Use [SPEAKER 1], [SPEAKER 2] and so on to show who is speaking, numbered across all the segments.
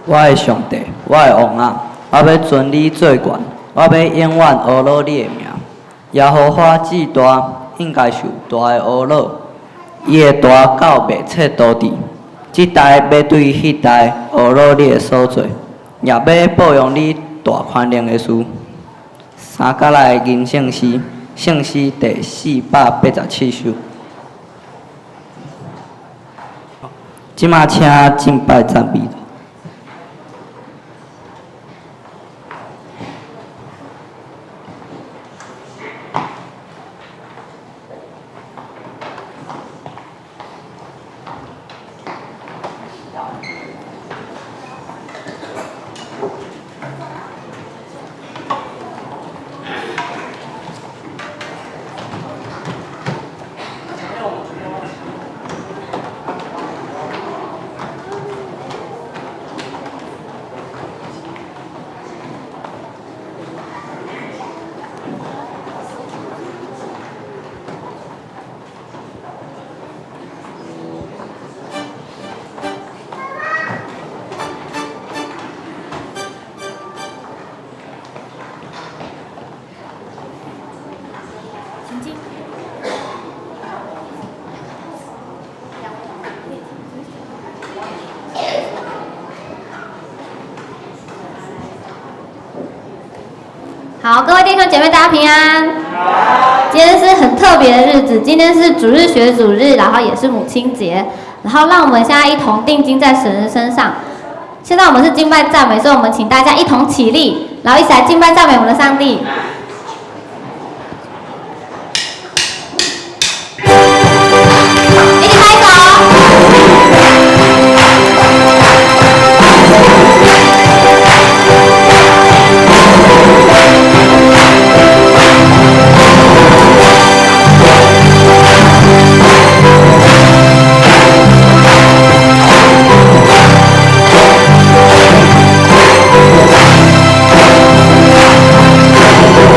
[SPEAKER 1] 我的上帝，我的王啊，我欲尊你做懸，我欲永遠阿羅你的名。耶和華至大，應該受大的阿羅，伊的大到莫測多地。這代欲對彼代阿羅你的所做，也欲報揚你大權能的事。三角來的銀聖詩，聖詩第487首。這馬請敬拜讚美。
[SPEAKER 2] 好，各位弟兄姐妹，大家平安。今天是很特别的日子，今天是主日學主日，然後也是母親節。然後讓我們現在一同定睛在神的身上。現在我們是敬拜讚美，所以我們請大家一同起立，然後一起來敬拜讚美我們的上帝。一起拍手。
[SPEAKER 3] Thank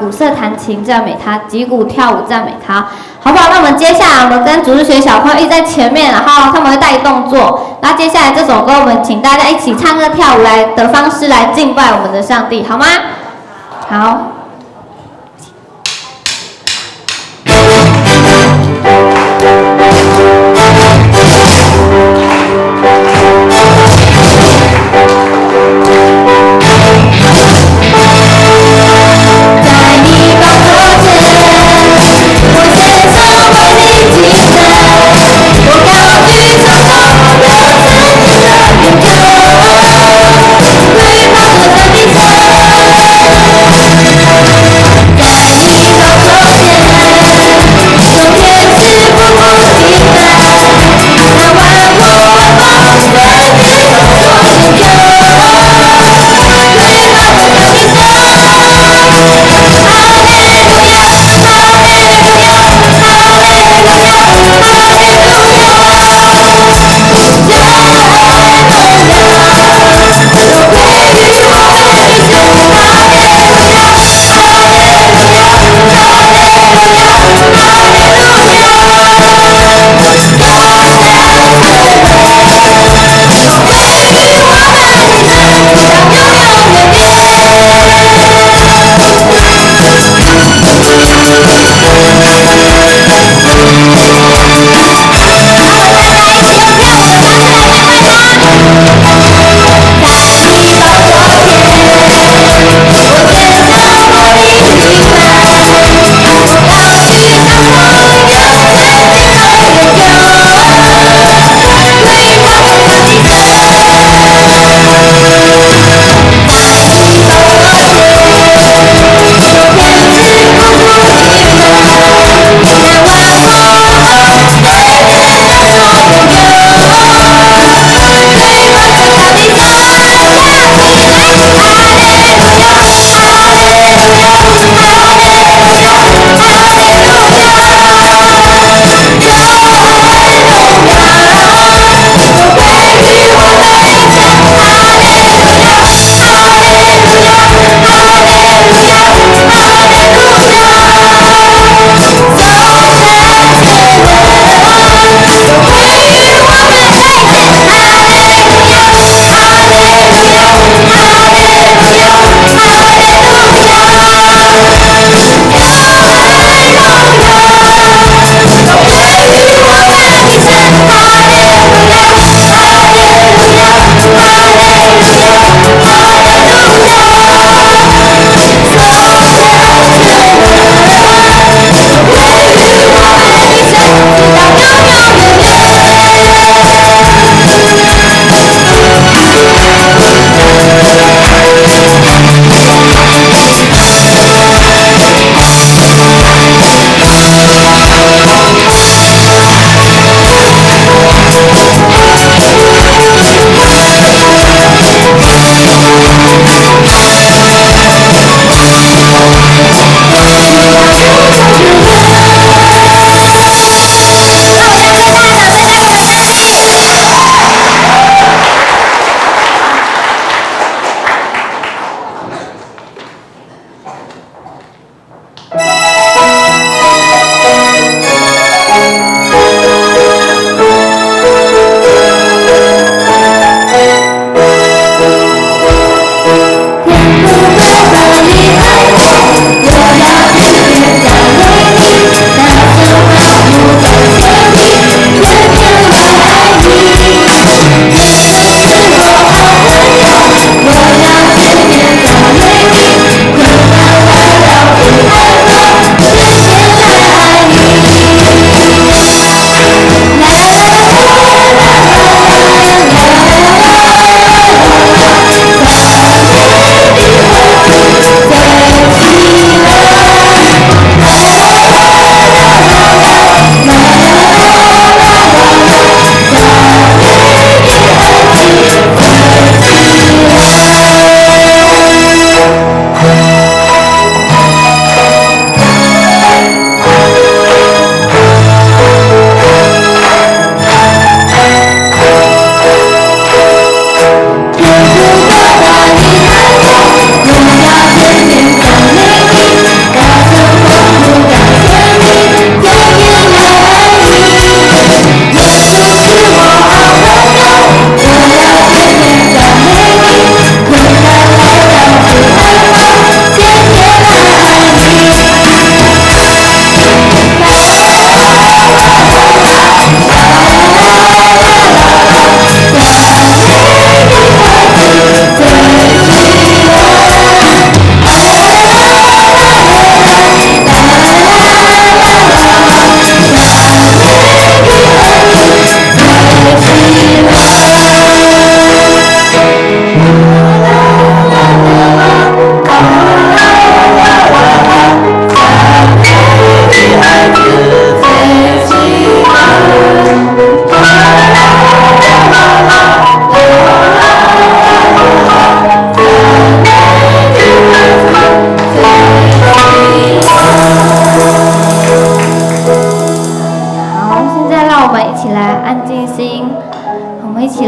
[SPEAKER 2] 鼓瑟彈琴讚美他，擊鼓跳舞讚美他，好不好？那我們接下來我們跟主日學小朋友一直在前面，然後他們會帶動作。那接下來這首歌，我們請大家一起唱歌跳舞來的方式來敬拜我們的上帝，好嗎？好。在你寶座前，我獻上為你敬讚，我高舉雙手，用誠摯的呼求，對寶座的神。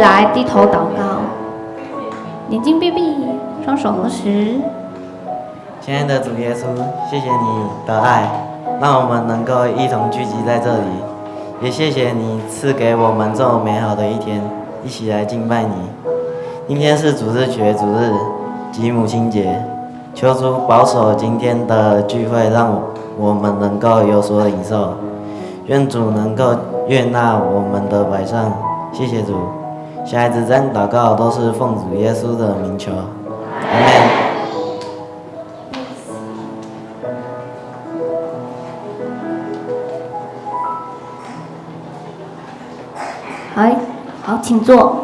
[SPEAKER 2] 來低頭禱告，眼睛閉閉，雙手合十。
[SPEAKER 3] 親愛的主耶穌，謝謝你的愛，讓我們能夠一同聚集在這裡，也謝謝你賜給我們這麼美好的一天，一起來敬拜你。今天是主日學主日及母親節，求主保守今天的聚會，讓我們能夠有所領受。願主能夠悅納我們的擺上，謝謝主。小孩子這樣禱告都是奉主耶穌的名求，阿們。
[SPEAKER 2] 好，好，請坐。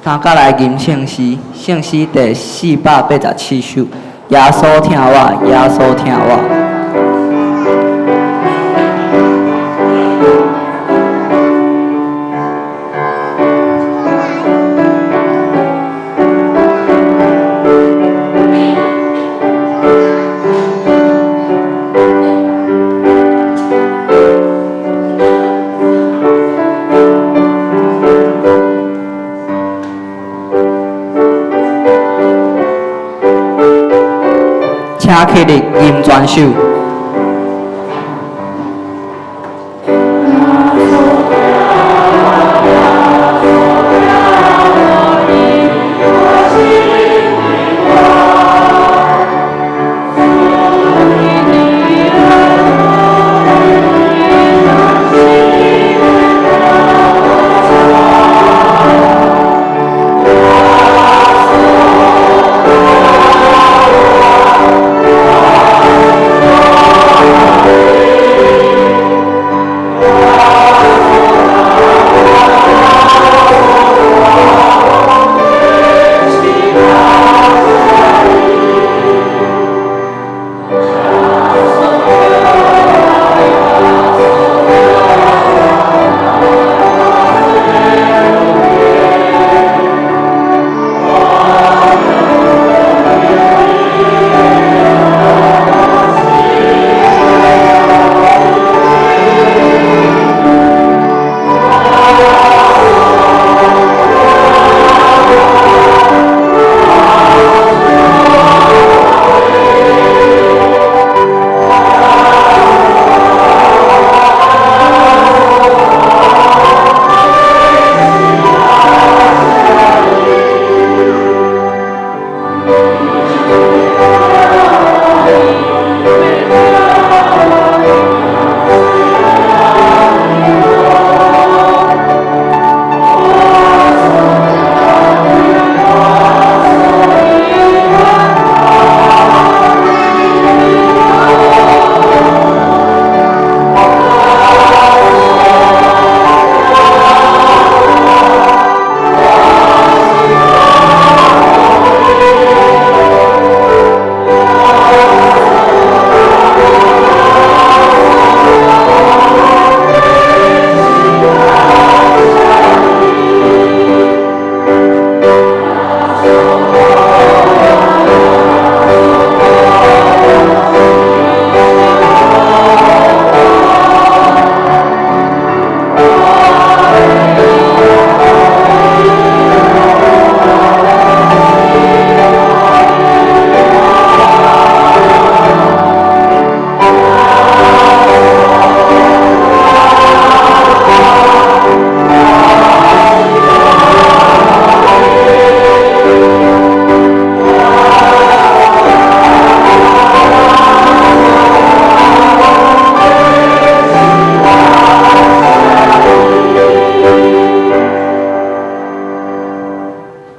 [SPEAKER 1] 大家來吟聖詩，聖詩第487首。耶穌疼我，耶穌疼我。請起立吟全首。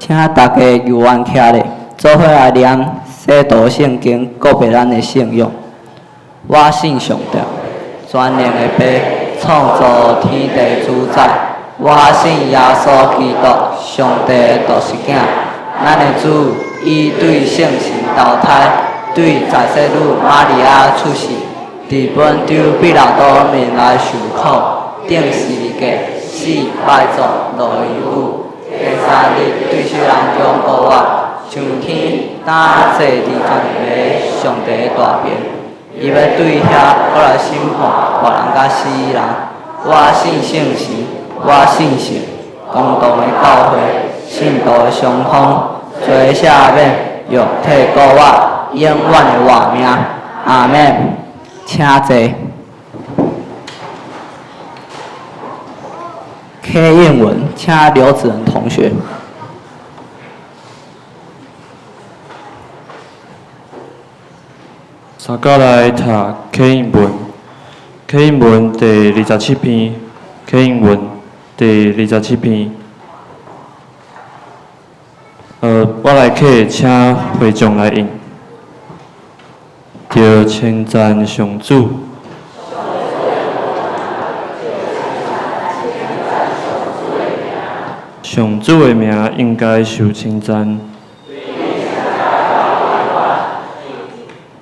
[SPEAKER 1] 請大家猶原徛咧，做伙來念使徒聖經告白咱的信仰。我信上帝，全能的父，創造天地主宰。我信耶穌基督，上帝的獨生囝，咱的主，伊對聖神投胎，對在聖女瑪利亞出世，佇本丟彼拉多面內受苦，釘十字架，死埋葬，落陰府，第三日對死人中復活，上天，擔坐佇全能的上帝的大爿。伊欲對遐閣來審判活人佮死人。我信聖神，我信神公同的教會，聖徒的相通，罪赦免，肉體復活，永遠的活命。阿們。請坐。啟應文，請劉子仁同學。
[SPEAKER 4] 三甲來讀啟應文，啟應文第二十七篇，啟應文第二十七篇。我來啟，請會眾來應。著稱讚上主。上主的名應該受稱讚。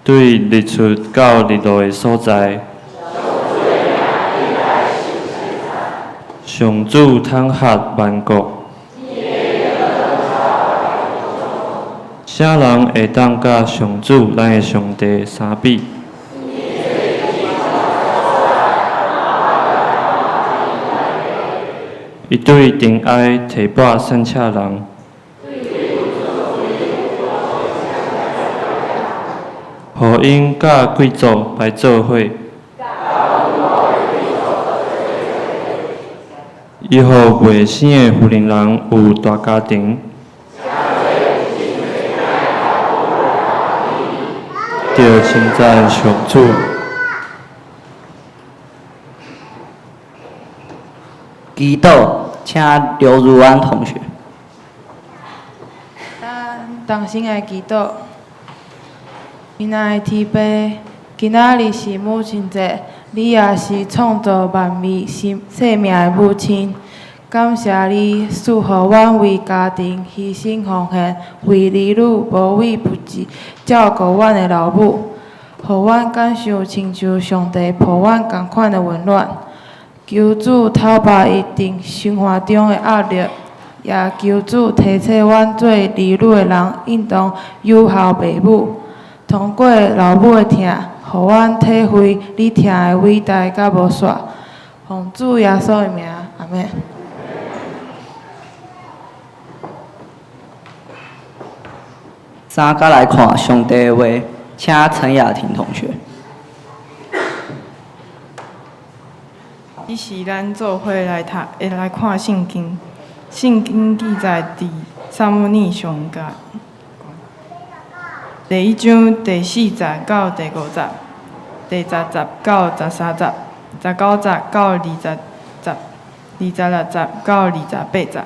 [SPEAKER 4] 對日出到日落的所在，上主統轄萬國。啥人會當佮上主咱的上帝相比？伊對塵埃提拔散赤人。予𪜶佮貴族排做伙，伊予未生的婦人人有大家庭。著稱讚上主。
[SPEAKER 1] 祈禱，請劉如安同學。
[SPEAKER 5] 咱同心來祈禱。親愛的天父，今仔日是母親節，你也是創造萬物生命的母親。感謝你賜予阮為家庭犧牲奉獻，為兒女無微不至照顧阮的老母，予阮感受親像上帝抱阮仝款的溫暖。求主透拔伊佇生活中的壓力，也求主提醒阮做兒女的人，應當有孝父母。通過老母的疼，予阮體會你疼的偉大佮無煞。奉主耶穌的名，阿們。
[SPEAKER 1] 三甲來看上帝的話，請陳雅婷同學。
[SPEAKER 6] 彼時咱做伙來讀，會來看聖經。聖經記載佇撒母耳上下第一章第四節到第五節，第十節到十三節，十九節到二十節，二十六節到二十八節，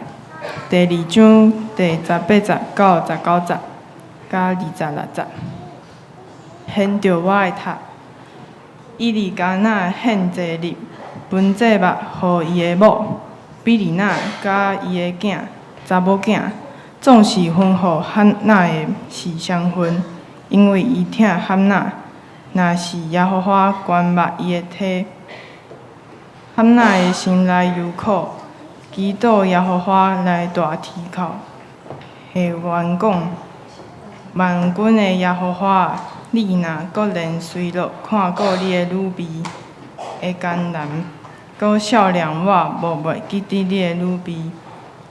[SPEAKER 6] 第二章第十八節到十九節，佮二十六節。掀著我的讀，以利加拿獻祭日，分祭物予伊的某比尼那佮伊的囝查某囝，總是吩咐漢娜的是雙份，因為伊疼漢娜。若是耶和華關目伊的體，漢娜的心內憂苦，祈禱耶和華來大啼哭。下願講：萬軍的耶和華，你若閣然隨樂看顧你的女婢的艱難，閣數念我默默記得你的女婢，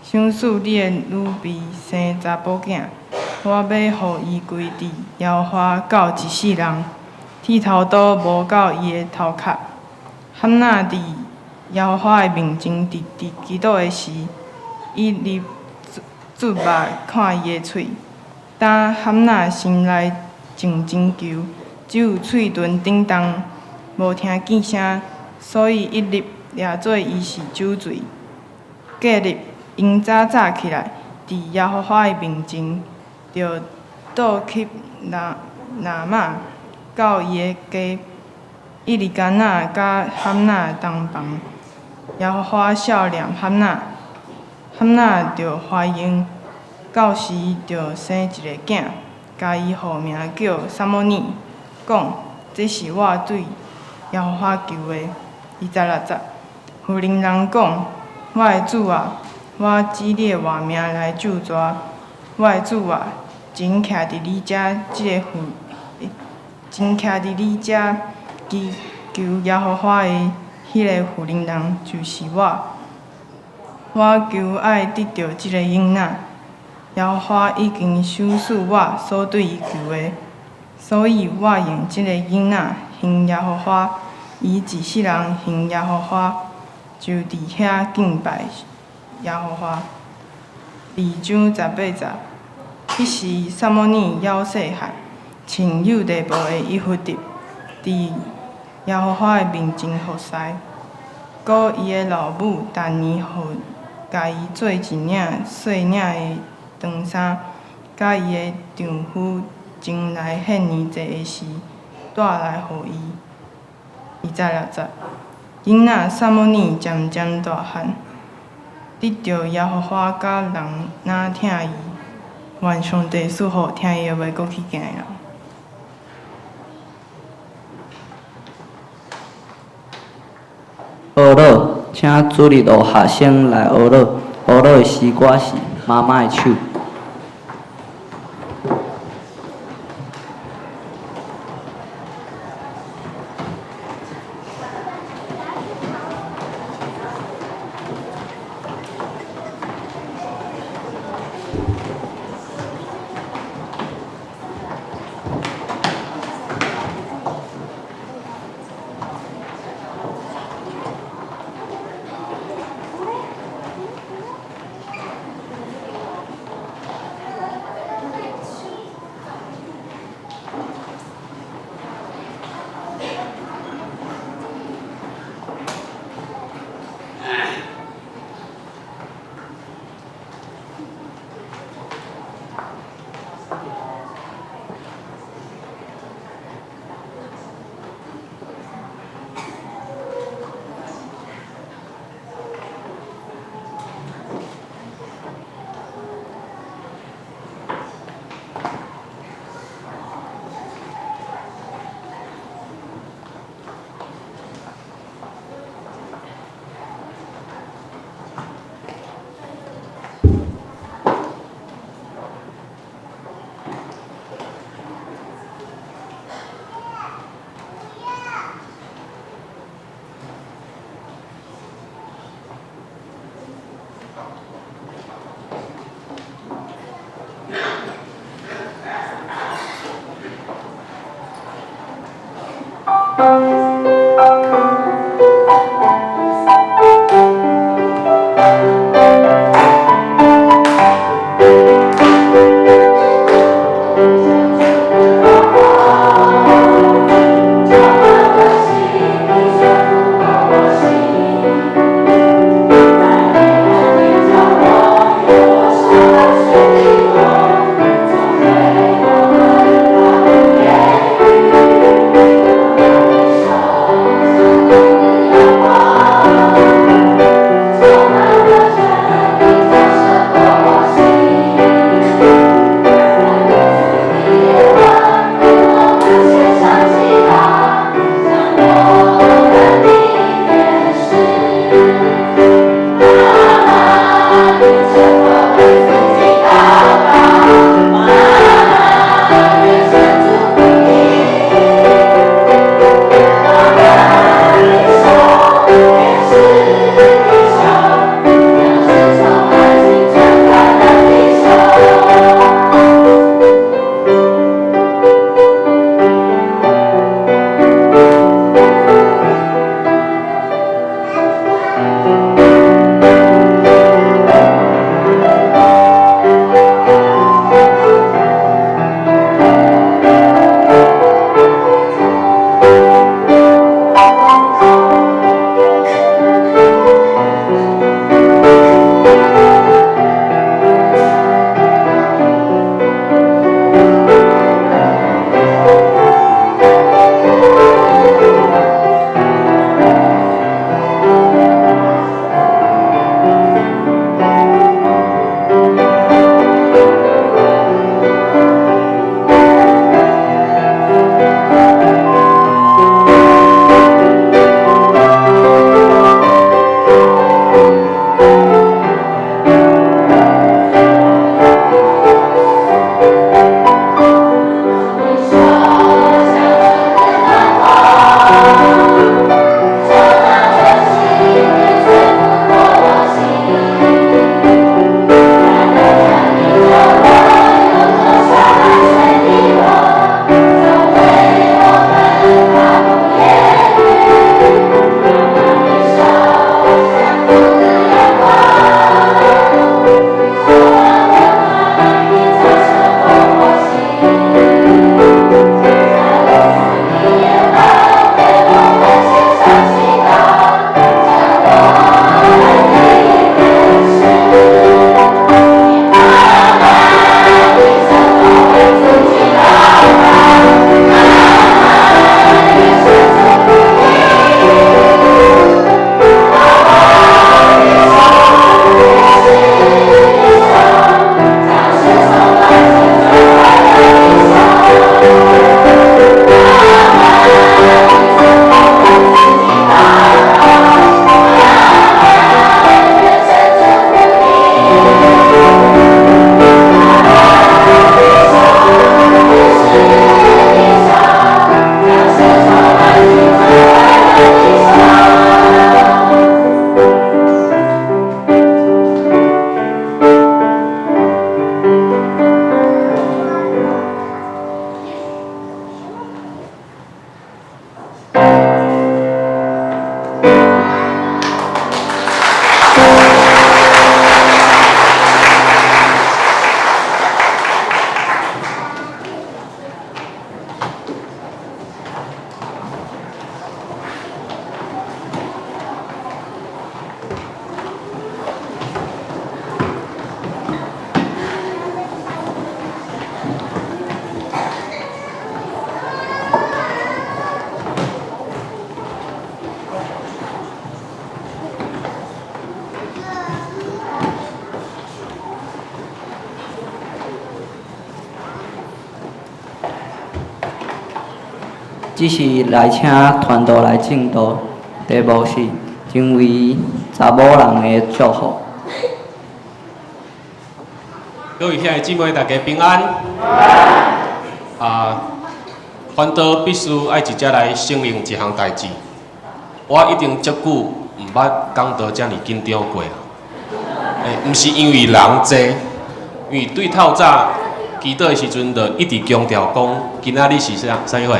[SPEAKER 6] 賞賜你的女婢生查某囝，我欲予伊歸佇耶和華到一世人，剃頭刀無到伊的頭殼。漢娜佇耶和華的面前直直祈禱的時，以利注目看伊的喙。當漢娜心內靜靜求，只有喙唇振動，無聽見聲，所以以利掠做伊是酒醉。隔日，𪜶早早起來，佇耶和華的面前，就倒去拿拿瑪到伊的家。以利加拿佮哈拿同房，耶和華赦免哈拿，哈拿就懷孕，到時就生一个囝，共伊號名叫撒母耳，講：這是我對耶和華求的。26節，婦人人講：我的主啊，我指你的活命來咒詛，我的主啊，真徛佇你遮這个婦，真徛佇你遮祈求耶和華的彼個婦人人就是我。我求愛得著這个囡仔，耶和華已經賞賜我所對伊求的，所以我用這个囡仔還耶和華。伊一世人還耶和華，就佇遐敬拜耶和華。2章18節，彼時撒母耳猶細漢，穿猶大布的以弗得，佇耶和華的面前服侍。閣伊的老母逐年予共伊做一領細領的長衫，佮伊的丈夫前來獻年祭的時，帶來予伊。26節，囡仔撒母耳漸漸大漢，得著耶和華佮人若疼伊。願上帝賜福聽伊的話閣去行的人。
[SPEAKER 1] 學樂，請主日學學生來學樂。學樂的詩歌是《媽媽的手》。只是來請傳道來證道，題目是成為查某人的祝福。
[SPEAKER 7] 各位兄弟姊妹，大家平安。啊，傳道必須愛直接來承認一項代誌。我一定足久毋捌講道遮爾緊張過啊！欸，毋是因為人濟，因為對透早祈禱的時陣，就一直強調講，今仔日是啥啥物貨？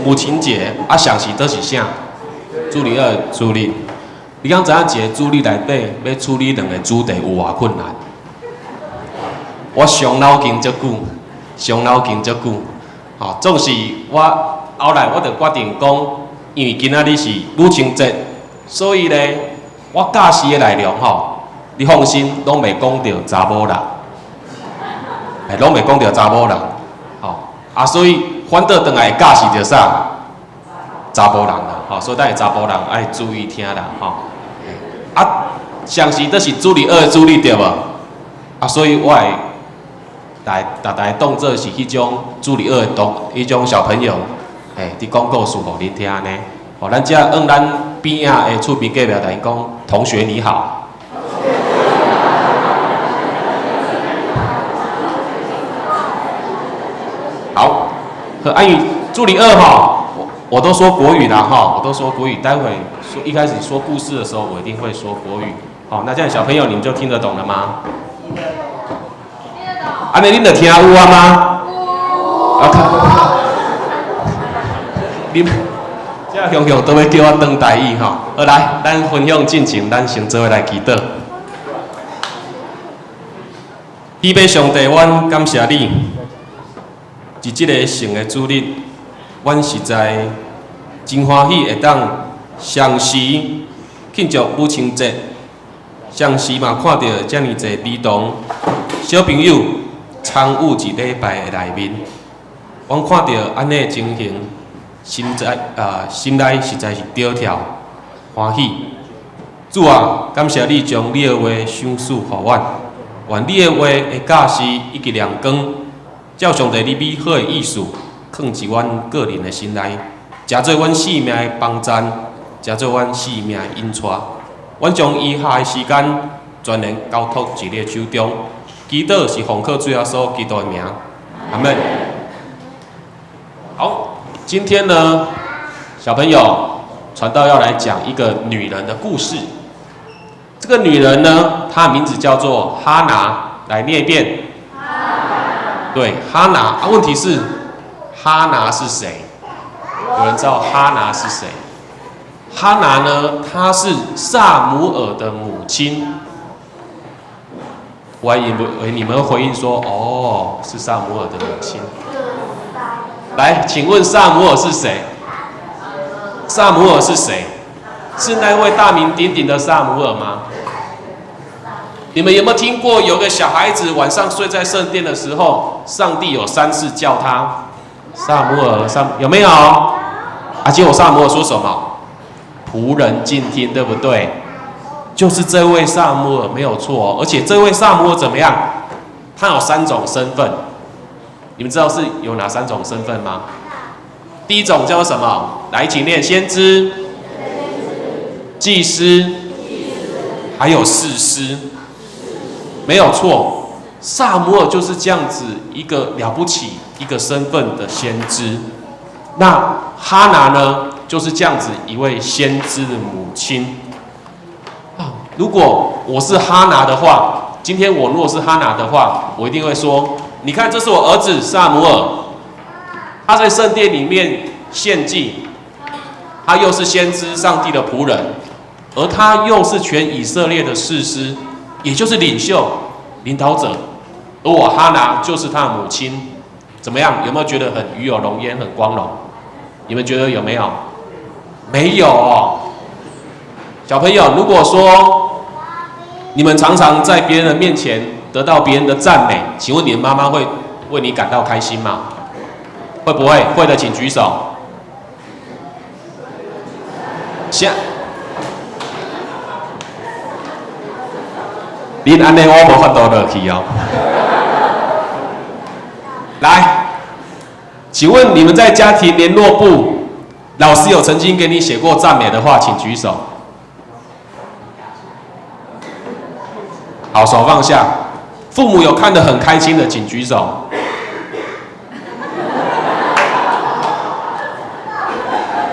[SPEAKER 7] 母親節啊，上時都是啥？主日學主日。你敢知影一個主日內底欲處理兩個主題有偌困難？我傷腦筋足久，傷腦筋足久。吼，總是我後來我就決定講，因為今仔日是母親節，所以咧，我教示的內容吼，你放心，攏袂講著查某人，欸，攏袂講著查某人，吼啊，所以反倒轉來會教示著啥？查埔人啦，吼，所以等下查埔人愛注意聽啦，吼。啊，上時都是主日學的主日對無？啊，所以我會來逐逐當做是彼種主日學的同彼種小朋友，欸，佇講故事予恁聽按呢。吼，咱遮按咱邊仔的厝邊隔壁，共𪜶講，同學你好。好，好，因為主日學吼，我都說國語啦哈，我都說國語。待會說一開始說故事的時候，我一定會說國語。好，那這樣小朋友你們就聽得懂了嗎？聽得懂。按呢，恁著聽有啊嗎？有。啊，你們這雄雄都欲叫我轉台語吼。好來，咱分享進前，咱先做伙來祈禱。天父上帝，阮感謝你，佇這个聖的主日，阮實在真歡喜會當相時慶祝母親節，相時嘛看著遮爾濟兒童小朋友參與佇禮拜的內面，阮看著按呢情形，心在啊心內實在是著跳歡喜。主啊，感謝你將你的話賞賜予阮，願你的話會教示以及亮光，照上帝你美好的意思，囥佇阮個人的心內，成做阮生命的幫贊，成做阮生命的引帶。阮將餘下的時間全然交託佇你的手中，祈禱是奉靠主耶穌基督的名，阿們。好，今天呢，小朋友傳道要來講一個女人的故事。這個女人呢，她的名字叫做哈拿，來念一遍。對，哈拿。啊，問題是哈拿是誰？有人知道哈拿是誰？哈拿呢？她是撒母耳的母親。我還以為你們回應說，哦，是撒母耳的母親。來，請問撒母耳是誰？撒母耳是誰？是那位大名鼎鼎的撒母耳嗎？你們有沒有聽過，有個小孩子晚上睡在聖殿的時候，上帝有三次叫他撒母耳，撒有沒有？啊，結果撒母耳說什麼？僕人靜聽，對不對？就是這位撒母耳沒有錯哦，而且這位撒母耳怎麼樣？他有三種身份，你們知道是有哪三種身份嗎？第一種叫什麼？來，一起念：先知、祭司，還有士師。沒有錯，撒母耳就是這樣子一個了不起一個身份的先知。那哈拿呢，就是這樣子一位先知的母親。啊，如果我是哈拿的話，今天我若是哈拿的話，我一定會說：你看，這是我兒子撒母耳，他在聖殿裡面獻祭，他又是先知上帝的僕人，而他又是全以色列的士師，也就是領袖、領導者，而我哈拿就是他的母親，怎麼樣？有沒有覺得很與有榮焉、很光榮？你們覺得有沒有？沒有哦。小朋友，如果說你們常常在別人的面前得到別人的讚美，請問你的媽媽會為你感到開心嗎？會不會？會的，請舉手。先。恁按呢我無法度落去哦。來，请问你们在家庭联络簿，老师有曾经给你写过赞美的话，请举手。好，手放下。父母有看得很开心的，请举手。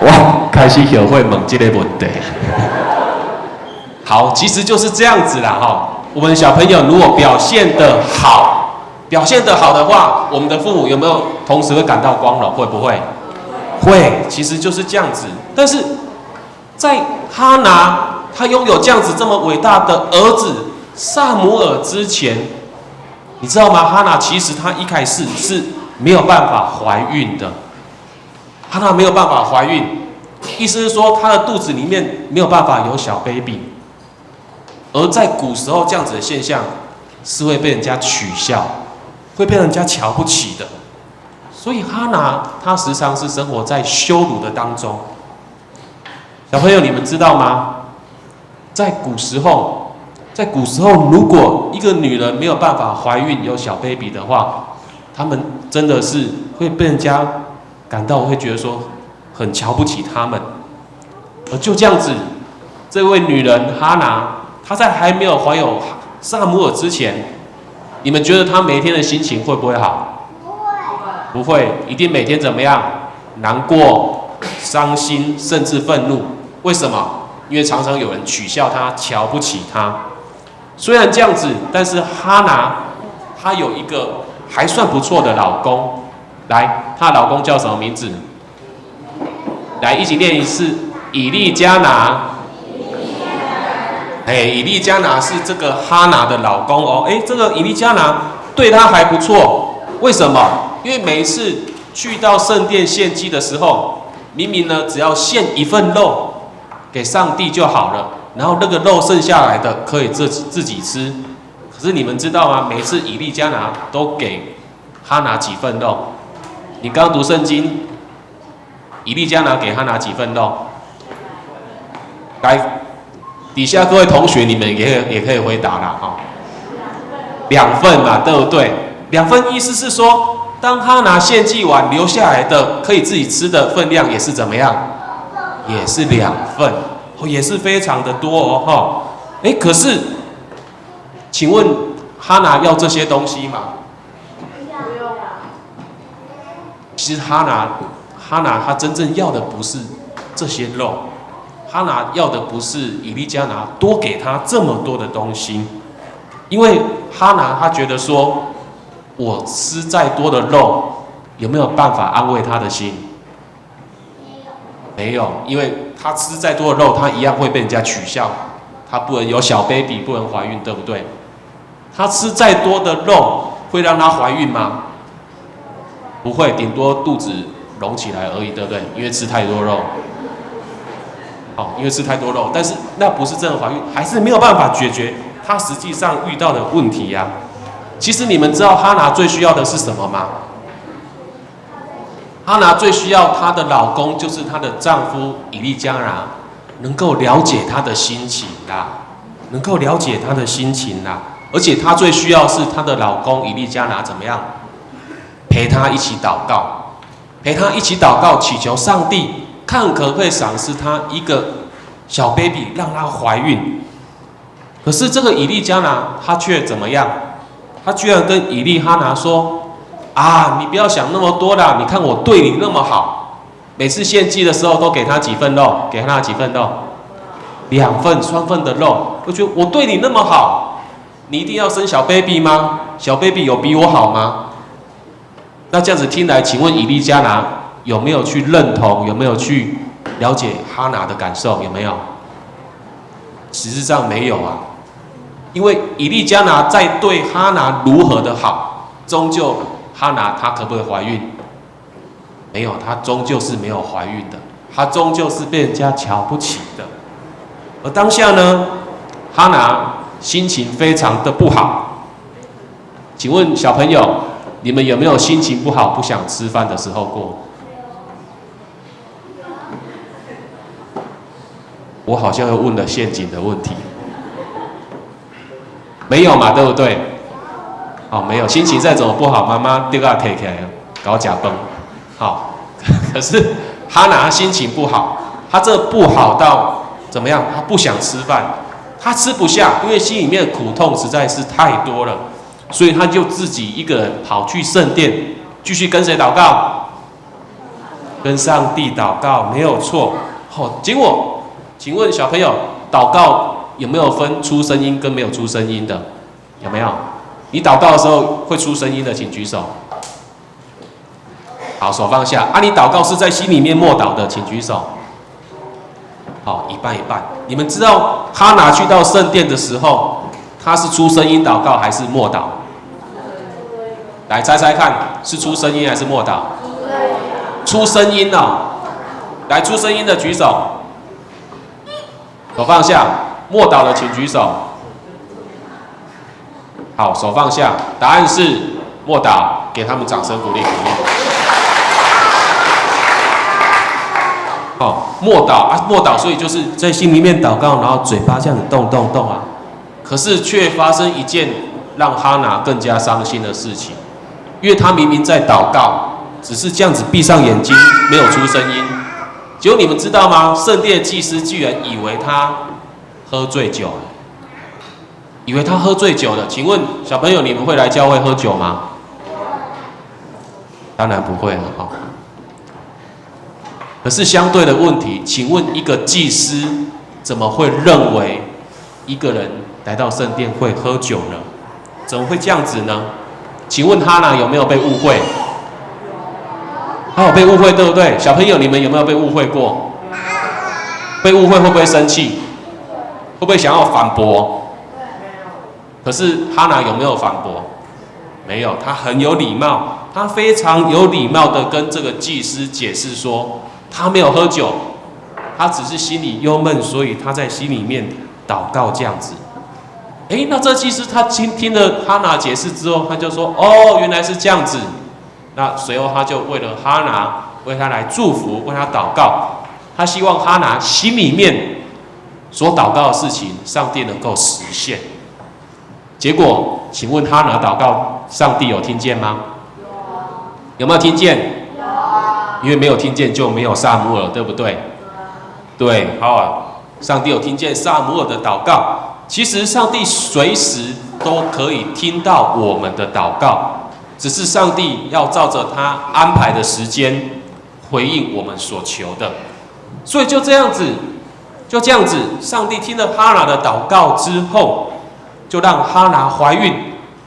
[SPEAKER 7] 我开始学会问这个问题。好，其实就是这样子啦，哈。我们小朋友如果表现得好，表现得好的话，我们的父母有没有同时会感到光荣？会不会？会，其实就是这样子。但是在哈拿他拥有这样子这么伟大的儿子撒母耳之前，你知道吗？哈拿其实她一开始是没有办法怀孕的。哈拿没有办法怀孕，意思是说她的肚子里面没有办法有小 baby。而在古时候，这样子的现象是会被人家取笑，会被人家瞧不起的。所以哈拿她时常是生活在羞辱的当中。小朋友，你们知道吗？在古时候，如果一个女人没有办法怀孕有小 baby 的话，他们真的是会被人家感到会觉得说很瞧不起他们。而就这样子，这位女人哈拿，她在还没有怀有撒母耳之前，你们觉得她每天的心情会不会好？不会，一定每天怎么样？难过、伤心，甚至愤怒。为什么？因为常常有人取笑她、瞧不起她。虽然这样子，但是哈拿她有一个还算不错的老公。来，她老公叫什么名字？来，一起念一次：以利加拿。哎，以利加拿是这个哈拿的老公哦。哎，这个以利加拿对她还不错，为什么？因为每一次去到圣殿献祭的时候，明明呢只要献一份肉给上帝就好了，然后那个肉剩下来的可以自己吃。可是你们知道吗？每次以利加拿都给哈拿几份肉。你刚读圣经，以利加拿给哈拿几份肉？来，底下各位同学，你们也可以回答啦，哈。两份嘛，对不对？两份意思是说，当哈拿献祭完留下来的可以自己吃的分量也是怎么样？也是两份，也是非常的多哦，哈。哎，可是，请问哈拿要这些东西吗？其实哈拿他真正要的不是这些肉，哈拿要的不是以利加拿多给他这么多的东西，因为哈拿他觉得说，我吃再多的肉，有没有办法安慰他的心？没有，因为他吃再多的肉，他一样会被人家取笑，他不能有小 baby，不能怀孕，对不对？他吃再多的肉，会让他怀孕吗？不会，顶多肚子隆起来而已，对不对？因为吃太多肉。好，因为吃太多肉，但是那不是真的怀孕，还是没有办法解决他实际上遇到的问题呀。其实你们知道哈拿最需要的是什么吗？哈拿最需要她的老公，就是她的丈夫以利加拿，能够了解她的心情啦，能够了解她的心情啦。而且她最需要是她的老公以利加拿怎么样？陪她一起祷告，陪她一起祷告，祈求上帝看可不可以赏赐她一个小 baby，让她怀孕。可是这个以利加拿他却怎么样？他居然跟以利哈拿说：“啊，你不要想那么多啦，你看我对你那么好，每次献祭的时候都给他几份肉，给他几份肉，两份、双份的肉。我觉得我对你那么好，你一定要生小 baby 吗？小 baby 有比我好吗？”那这样子听来，请问以利加拿有没有去认同？有没有去了解哈拿的感受？有没有？实际上没有啊，因为以利加拿在对哈拿如何的好，终究哈拿她可不可以怀孕？没有，她终究是没有怀孕的，她终究是被人家瞧不起的。而当下呢，哈拿心情非常的不好。请问小朋友，你们有没有心情不好不想吃饭的时候过？我好像又问了陷阱的问题。没有嘛，对不对？哦，没有，心情再怎么不好，妈妈丢个提起来，搞假崩。好，可是哈拿心情不好，他这不好到怎么样？他不想吃饭，他吃不下，因为心里面的苦痛实在是太多了，所以他就自己一个人跑去圣殿，继续跟谁祷告？跟上帝祷告，没有错。好，结果，请问小朋友，祷告有没有分出声音跟没有出声音的？有没有？你祷告的时候会出声音的，请举手。好，手放下。啊，你祷告是在心里面默祷的，请举手。好，一半一半。你们知道哈拿去到圣殿的时候，他是出声音祷告还是默祷？来猜猜看，是出声音还是默祷？出声音哦。来，出声音的举手。手放下。默祷的请举手。好，手放下。答案是默祷，给他们掌声鼓励鼓励。好，默祷啊，默祷，所以就是在心里面祷告，然后嘴巴这样子动动动啊。可是却发生一件让哈拿更加伤心的事情，因为他明明在祷告，只是这样子闭上眼睛，没有出声音。结果你们知道吗？圣殿的祭司居然以为他喝醉酒了，以为他喝醉酒了。请问小朋友，你们会来教会喝酒吗？当然不会了哈。可是相对的问题，请问一个祭司怎么会认为一个人来到圣殿会喝酒呢？怎么会这样子呢？请问哈拿有没有被误会？他有被误会，对不对？小朋友，你们有没有被误会过？被误会会不会生气？会不会想要反驳？可是哈拿有没有反驳？没有，他很有礼貌，他非常有礼貌的跟这个祭司解释说，他没有喝酒，他只是心里忧闷，所以他在心里面祷告这样子。诶，那这祭司他听了哈拿解释之后，他就说：哦，原来是这样子。那随后他就为了哈拿，为他来祝福，为他祷告。他希望哈拿心里面所祷告的事情，上帝能够实现。结果，请问哈拿祷告，上帝有听见吗？有没有听见？因为没有听见，就没有撒母耳，对不对？对，好，上帝有听见撒母耳的祷告。其实，上帝随时都可以听到我们的祷告，只是上帝要照着他安排的时间回应我们所求的。所以就这样子，就这样子，上帝听了哈拿的祷告之后，就让哈拿怀孕，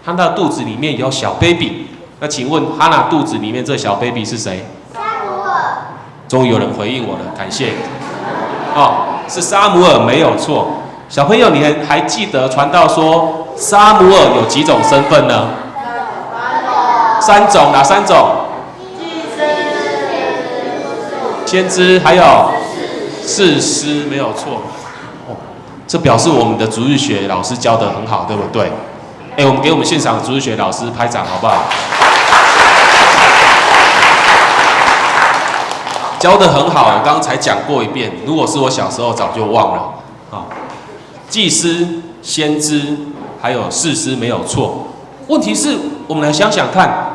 [SPEAKER 7] 哈拿肚子里面有小 baby。那请问哈拿肚子里面这小 baby 是谁？
[SPEAKER 8] 撒母耳。
[SPEAKER 7] 终于有人回应我了，感谢。哦，是撒母耳没有错。小朋友，你还记得传道说撒母耳有几种身份呢？三种，哪三种？先知，还有士师，没有错。哦，这表示我们的主日学老师教得很好，对不对？哎，我们给我们现场主日学老师拍掌好不好？教得很好，我刚才讲过一遍。如果是我小时候，早就忘了。啊，祭司、先知还有士师没有错。问题是，我们来想想看，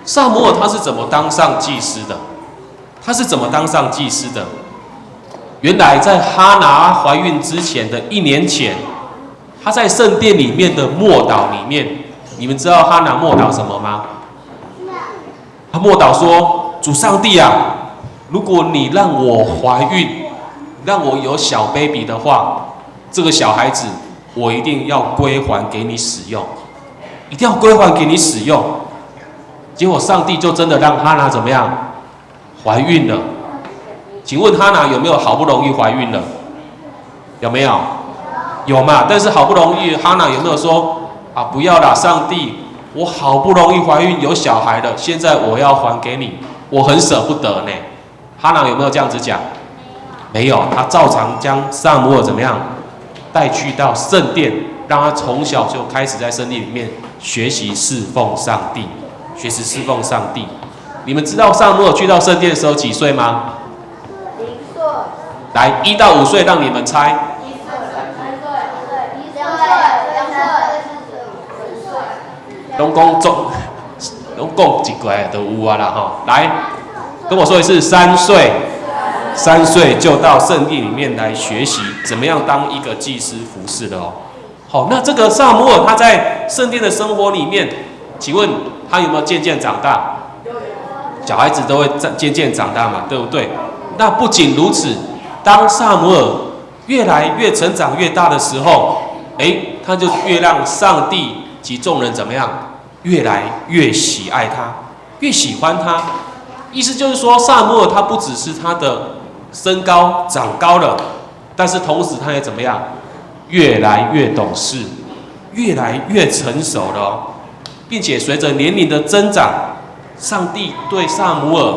[SPEAKER 7] 撒母耳他是怎么当上祭司的？他是怎么当上祭司的？原来在哈拿怀孕之前的1年前，他在圣殿里面的默祷里面，你们知道哈拿默祷什么吗？他默祷说：“主上帝啊，如果你让我怀孕，让我有小 baby 的话，这个小孩子我一定要归还给你使用，一定要归还给你使用。”结果上帝就真的让哈拿怎么样？怀孕了。请问哈拿有没有好不容易怀孕了？有没有？有嘛？但是好不容易哈拿有没有说啊，不要啦，上帝，我好不容易怀孕有小孩了，现在我要还给你，我很舍不得呢。哈拿有没有这样子讲？没有，他照常将撒母耳怎么样带去到圣殿，让他从小就开始在圣殿里面学习侍奉上帝，学习侍奉上帝。你们知道撒母耳去到圣殿的时候几岁吗？0
[SPEAKER 8] 岁。
[SPEAKER 7] 来，1到5岁，让你们猜。
[SPEAKER 8] 1岁、2岁、1岁、2岁、3岁。
[SPEAKER 7] 拢讲总，拢讲一个就有啊啦吼。来，跟我說一次，三歲，三歲就到聖殿裡面來學習怎麼樣當一個祭司服侍的哦。好，那這個撒母耳他在聖殿的生活裡面，請問他有沒有漸漸長大？小孩子都會漸漸長大嘛，對不對？那不僅如此，當撒母耳越來越成長越大的時候，哎，他就越讓上帝及眾人怎麼樣，越來越喜愛他，越喜歡他。意思就是說，撒母耳他不只是他的身高長高了，但是同時他也怎麼樣，越來越懂事，越來越成熟了哦，並且隨着年齡的增長，上帝對撒母耳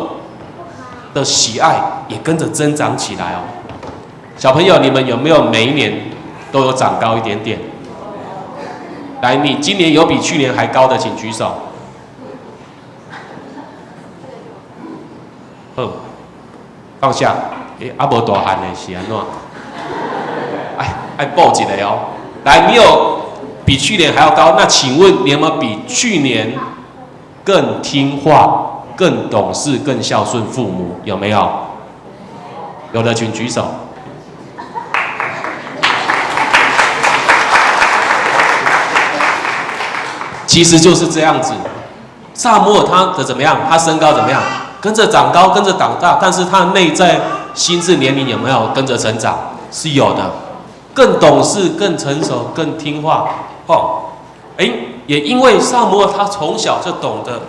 [SPEAKER 7] 的喜愛也跟着增長起來哦。小朋友，你們有沒有每一年都有長高一點點？來，你今年有比去年還高的，請舉手。好，放下。欸，啊無大漢的是按怎？哎，愛報一個哦。來，你有比去年還要高？那請問你有沒有比去年更聽話、更懂事、更孝順父母？有沒有？有的請舉手。其實就是這樣子。撒母耳他的怎麼樣？他身高怎麼樣？跟着長高，跟着長大，但是他內在心智年齡有沒有跟着成長？是有的，更懂事、更成熟、更聽話。哦，哎，也因為撒母耳他從小就懂得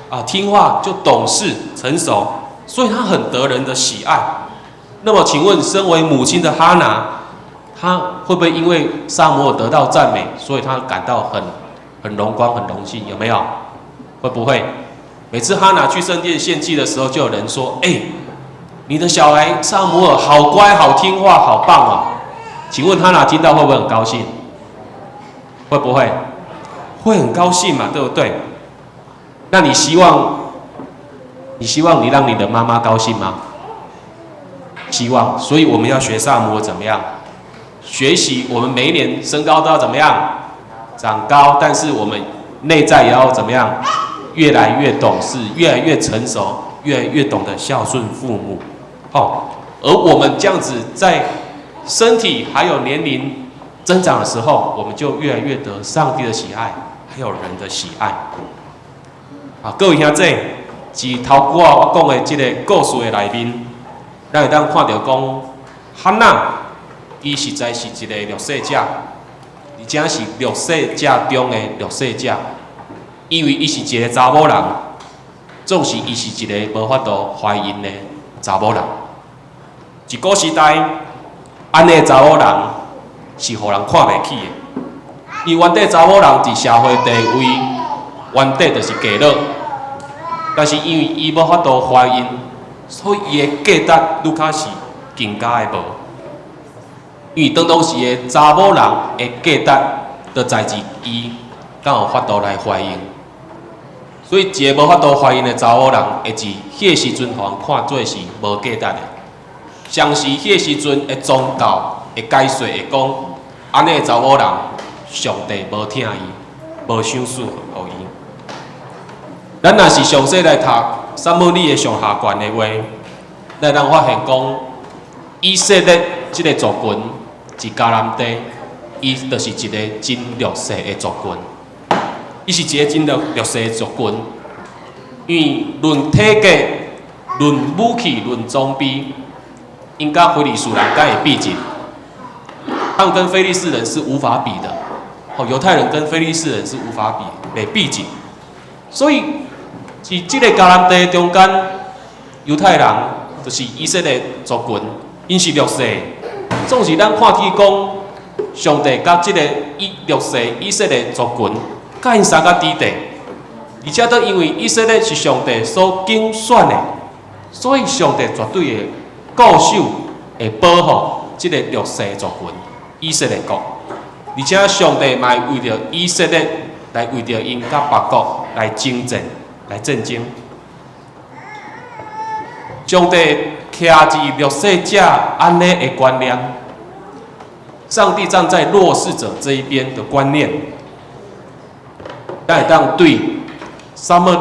[SPEAKER 7] 啊聽話，就懂事、成熟，所以他很得人的喜愛。那麼，請問身為母親的哈拿，他會不會因為撒母耳得到讚美，所以他感到很榮光、很榮幸？有沒有？會不會？每次哈拿去聖殿獻祭的時候，就有人說：“哎，你的小孩撒母耳好乖、好聽話、好棒哦！”請問哈拿聽到會不會很高興？會不會？會很高興嘛，對不對？那你希望，你希望你讓你的媽媽高興嗎？希望。所以我們要學撒母耳怎麼樣？學習我們每一年身高都要怎麼樣？長高，但是我們內在也要怎麼樣？越來越懂事，越來越成熟，越來越懂得孝順父母。哦，而我們這樣子在身體還有年齡增長的時候，我們就越來越得上帝的喜愛，還有人的喜愛。啊，各位兄弟，自頭拄仔我講的這個故事的內面，咱會當看著講，哈拿伊實在是一個弱勢者，而且是弱勢者中的弱勢者。因為伊是一個查某人，總是伊是一個無法度懷孕的查某人。一古時代，按呢查某人是予人看袂起的。因為原底查某人佇社會地位，原底就是嫁落。但是因為伊無法度懷孕，所以伊的價值愈較是更加的無。因為當當時的查某人的價值，就在於伊敢有法度來懷孕。所以，一個無法度懷孕的查某人，會佇彼個時陣，予人看做是無價值的。相時彼個時陣的宗教的解說會講，按呢的查某人，上帝無疼伊，無賞賜予伊。咱若是詳細來讀撒母耳的上下卷的話，咱會當發現講，以色列這個族群佇迦南地，伊就是一個真弱勢的族群。伊是一個真弱弱勢的族群，因為論體格、論武器、論裝備，𪜶佮非利士人敢會比一？他們跟非利士人是無法比的。哦，猶太人跟非利士人是無法比，袂比一。所以，佇這個迦南地中間，猶太人就是以色列族群，𪜶是弱勢。總是咱看見講，上帝佮這個以弱勢以色列族群，佮𪜶相佮佇地，而且都因為以色列是上帝所揀選的，所以上帝絕對會固守、會保護這個弱勢族群以色列國。而且上帝嘛會為著以色列來為著𪜶佮別國來征戰、來戰爭。上帝徛佇弱勢者按呢的觀念，上帝站在弱勢者這一邊的觀念，咱會當對撒母耳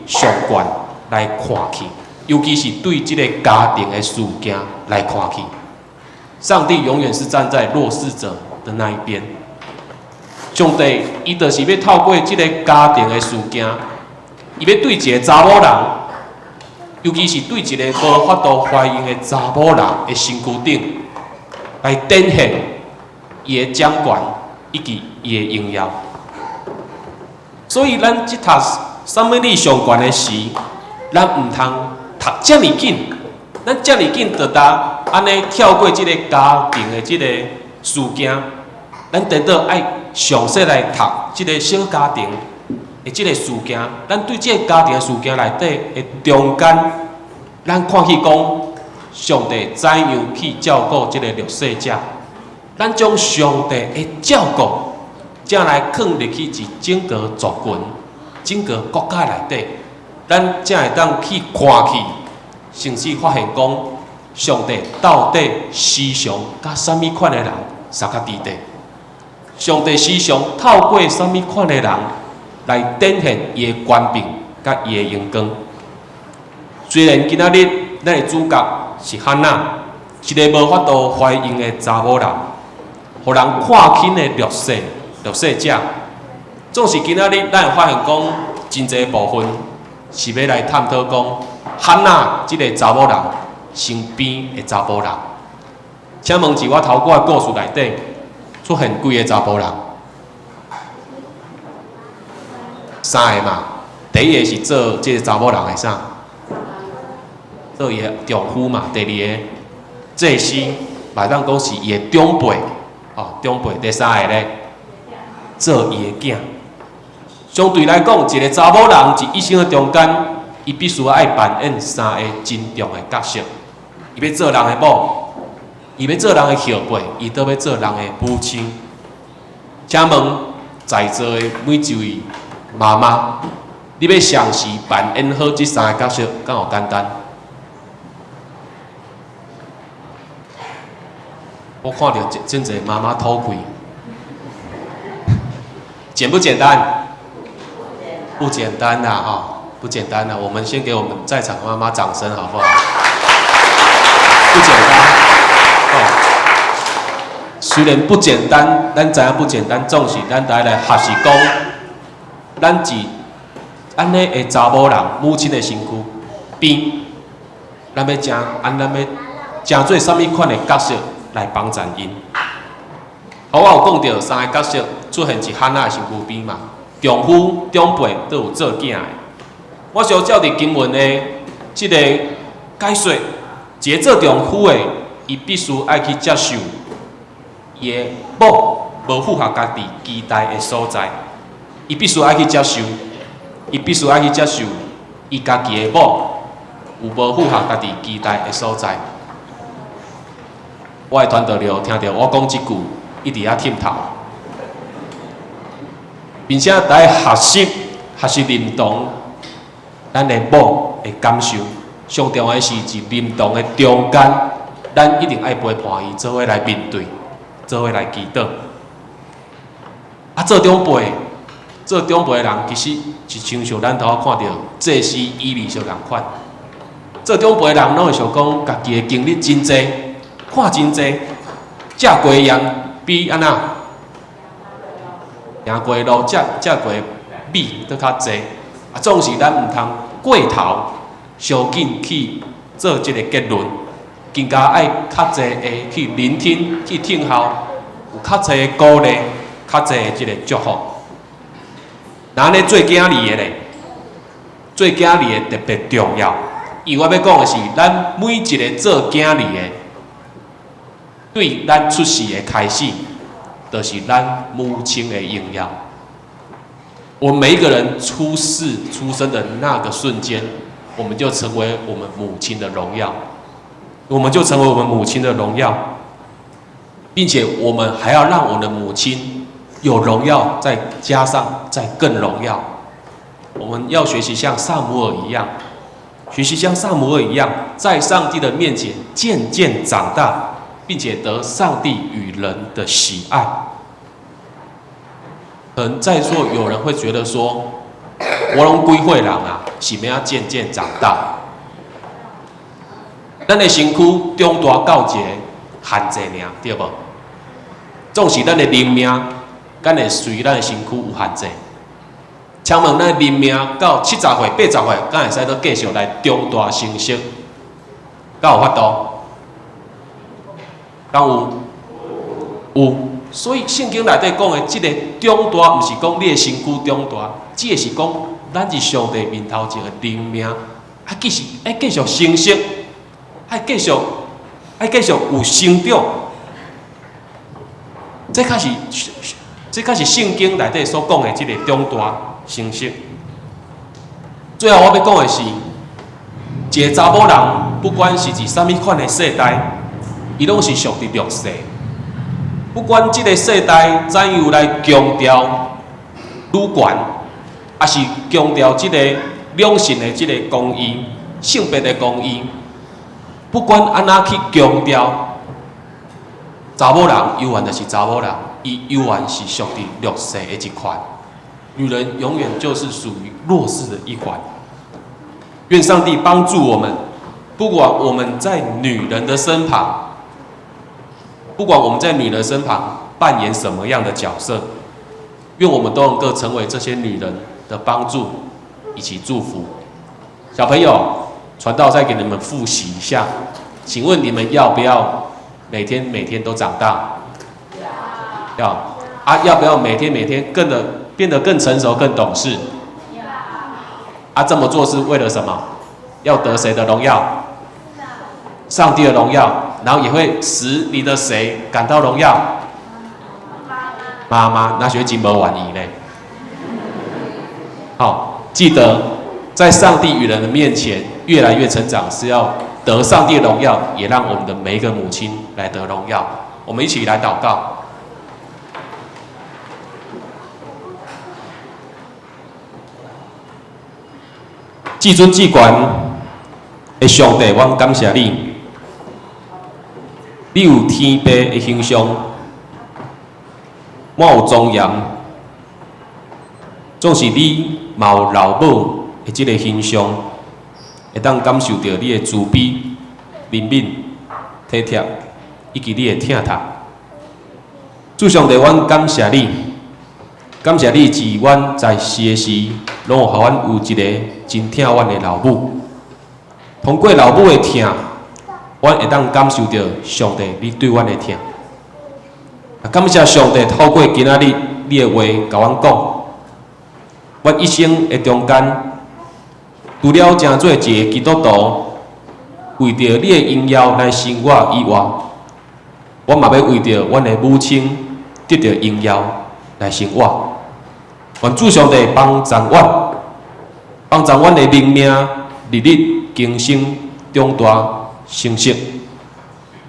[SPEAKER 7] 上卷來看去，尤其是對這个家庭的事件來看去，上帝永遠是站在弱勢者的那一邊。上帝伊就是欲透過這个家庭的事件，伊欲對一个查某人，尤其是對一个無法度懷孕的查某人的身軀頂，來展現伊的掌權以及伊的榮耀。所以，咱這讀撒母耳上卷的時，咱毋通讀遮爾緊，咱遮爾緊就焦按呢跳過這个家庭的這个事件，咱顛倒愛詳細來讀這个小家庭的這个事件。咱對這个家庭的事件內底的中間，咱看去講，上帝怎樣去照顧這个弱勢者？咱將上帝的照顧，才來囥入去佇整個族群、整個國家內底，咱才會當去看去，甚至發現講，上帝到底時常佮啥物款的人相佮佇底？上帝時常透過啥物款的人來展現伊的權柄佮伊的榮光？雖然今仔日咱的主角是漢娜，一个無法度懷孕的查某人，予人看輕的弱勢者，總是今仔日咱會發現講，真濟部分是欲來探討講漢娜這个查某人身邊的查埔人。請問佇我頭拄的故事內底出現幾个查埔人？三个嘛。第一个是做這个查某人的啥？做伊的丈夫嘛。第二个祭司，嘛會當講是伊的長輩，哦，長輩。第三個咧，做伊的囝。相對來講，一个查某人佇一生的中間，伊必須愛扮演三个真重的角色。伊欲做人的某，伊欲做人的後輩，伊閣欲做人的母親。請問在座的每一位媽媽，你欲同時扮演好這三个角色，敢有簡單？我看著真濟媽媽吐氣，簡不簡單？不簡單啦，哈，不簡單啦。我們先給我們在場的媽媽掌聲，好不好？不簡單，哦。雖然不簡單，咱知影不簡單，總是咱愛來學習講，咱佇按呢的查某人母親的身軀邊，咱欲成按咱欲成做啥物款的角色來幫贊𪜶。好，我有講著三个角色出現佇漢娜的身軀邊嘛，丈夫、長輩都有做囝的。我相照佇經文的這个解說，一个做丈夫的，伊必須愛去接受伊的某無符合家己期待的所在，伊必須愛去接受，伊必須愛去接受伊家己的某有無符合家己期待的所在。我的傳道了，聽著我講這句，一直遐忝頭，並且愛學習學習認同咱的某的感受。上重要的是，佇認同的中間，咱一定愛陪伴伊，做伙來面對，做伙來祈禱。啊，做長輩，做長輩的人，其實就親像咱頭仔看著祭司以利相仝款。做長輩的人，攏會想講，家己的經歷真濟，看真濟，食過鹽比按怎？行過路，食食過米閣較濟。啊，總是咱毋通過頭，傷緊去做這个結論，更加愛較濟的去聆聽、去聽候，有較濟的鼓勵，較濟的這个祝福。若按呢做囝兒的咧，做囝兒的特別重要，因為我欲講的是，咱每一个做囝兒的，對咱出世的開始，就是咱母親的榮耀。我們每一個人出世出生的那個瞬間，我們就成為我們母親的榮耀，我們就成為我們母親的榮耀，並且我們還要讓我們的母親有榮耀，再加上再更榮耀。我們要學習像撒母耳一樣，學習像撒母耳一樣，在上帝的面前漸漸長大，並且得上帝與人的喜愛。可能在座有人會覺得說，我攏幾歲人啊，是欲按怎漸漸長大？咱的身躯長大到一個限制爾，對無？總是咱的靈命，敢會隨咱的身軀有限制。請問咱的靈命到70歲、80歲，敢會使閣繼續來長大成熟？敢有法度？敢有？有。所以聖經內底講的這个長大，毋是講你的身軀長大，只個是講咱佇上帝面頭前的靈命，啊，繼續愛繼續成熟，愛繼續有成長。這較是聖經內底所講的這个長大成熟。最後我欲講的是，一个查某人，不管是佇啥物款的世代，伊攏是屬佇弱勢。不管這个世代怎樣來強調女權，抑是強調這个兩性的這个公義、性別的公義，不管按怎去強調，查某人猶原就是查某人，伊猶原是屬佇弱勢的一環。女人永遠就是屬於弱勢的一環。願上帝幫助我們，不管我們在女人的身旁，不管我們在女人身旁扮演什麼樣的角色，願我們都能夠成為這些女人的幫助以及祝福。小朋友，傳道再給你們複習一下，請問你們要不要每天每天都長大？要。啊，要不要每天每天變得更成熟、更懂事？啊，這麼做是為了什麼？要得誰的榮耀？上帝的榮耀，然後也會使你的誰感到榮耀？媽媽，那學金無願意呢？好，記得在上帝與人的面前越來越成長，是要得上帝的榮耀，也讓我們的每一個母親來得榮耀。我們一起來禱告。至尊至懸的上帝，阮感謝你。你有天父的形象，滿有莊嚴，總是你嘛有老母的這个形象，會當感受著你的慈悲、憐憫、體貼，以及你的疼痛。主上帝，阮感謝你，感謝你自阮在世的時，攏有予阮有一个真疼阮的老母。通過老母的疼，阮會當感受著上帝你對阮的疼。感謝上帝透過今仔日你的話共阮講，阮一生的中間，除了成做一个基督徒，為著你的榮耀來生活以外，阮嘛欲為著阮的母親得著榮耀來生活。願主上帝幫助阮，幫助阮的靈命日日更新長大成熟，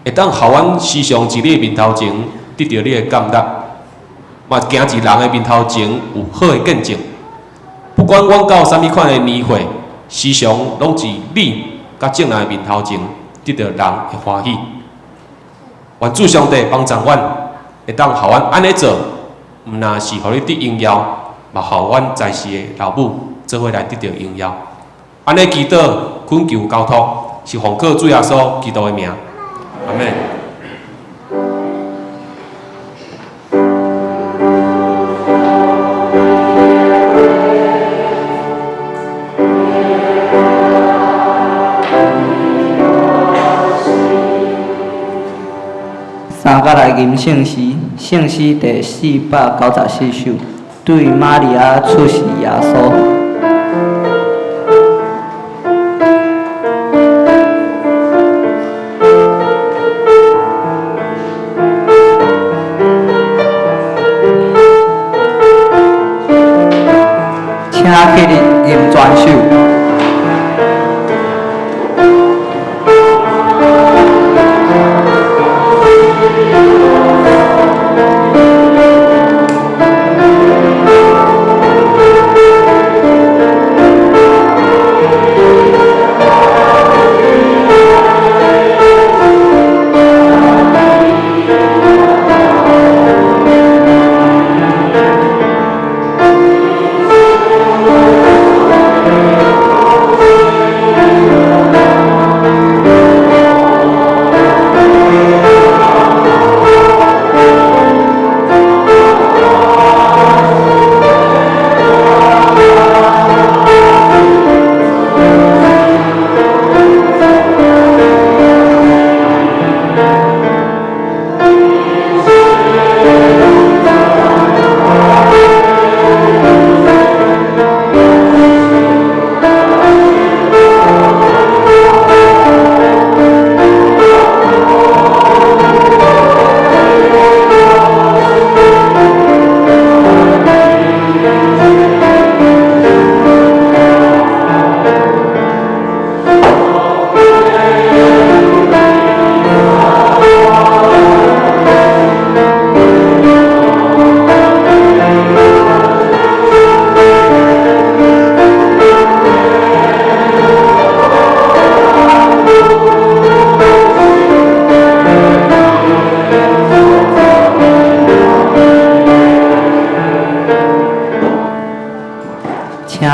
[SPEAKER 7] 會當予阮時常佇你的面頭前得著你的感動，嘛行佇人的面頭前有好的見證。不管阮到啥物款的年歲，時常攏佇你佮眾人的面頭前得著人的歡喜。願主上帝幫助阮，會當予阮按呢做，毋但是予你得榮耀，嘛予阮在世的老母做伙來得著榮耀。按呢祈禱、懇求、交託，是奉靠主耶穌基督的名。阿們。
[SPEAKER 1] 三角來吟聖詩，聖詩第494首，對瑪利亞出世耶穌。請起立吟全首。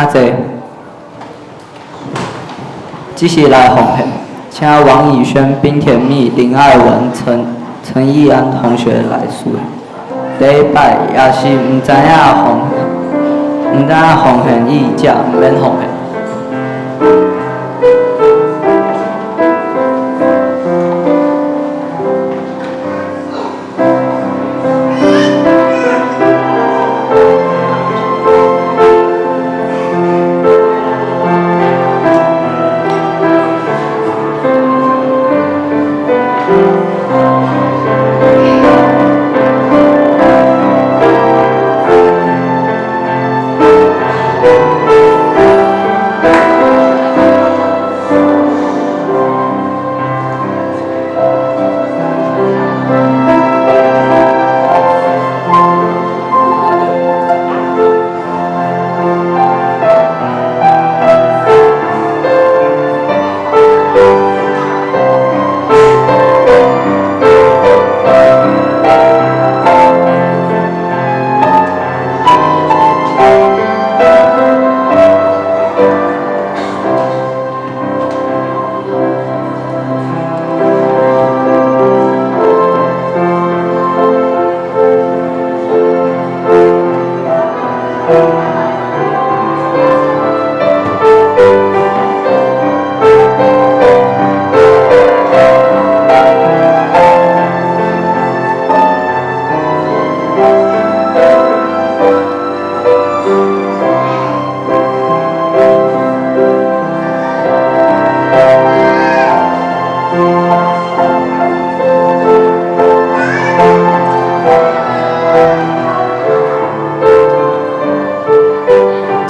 [SPEAKER 1] 請坐。這時來奉獻，請王以軒、賓甜蜜、林愛文、陳陳義安同學來書。第一擺也是毋知影奉，毋知影奉獻意者，毋免奉獻。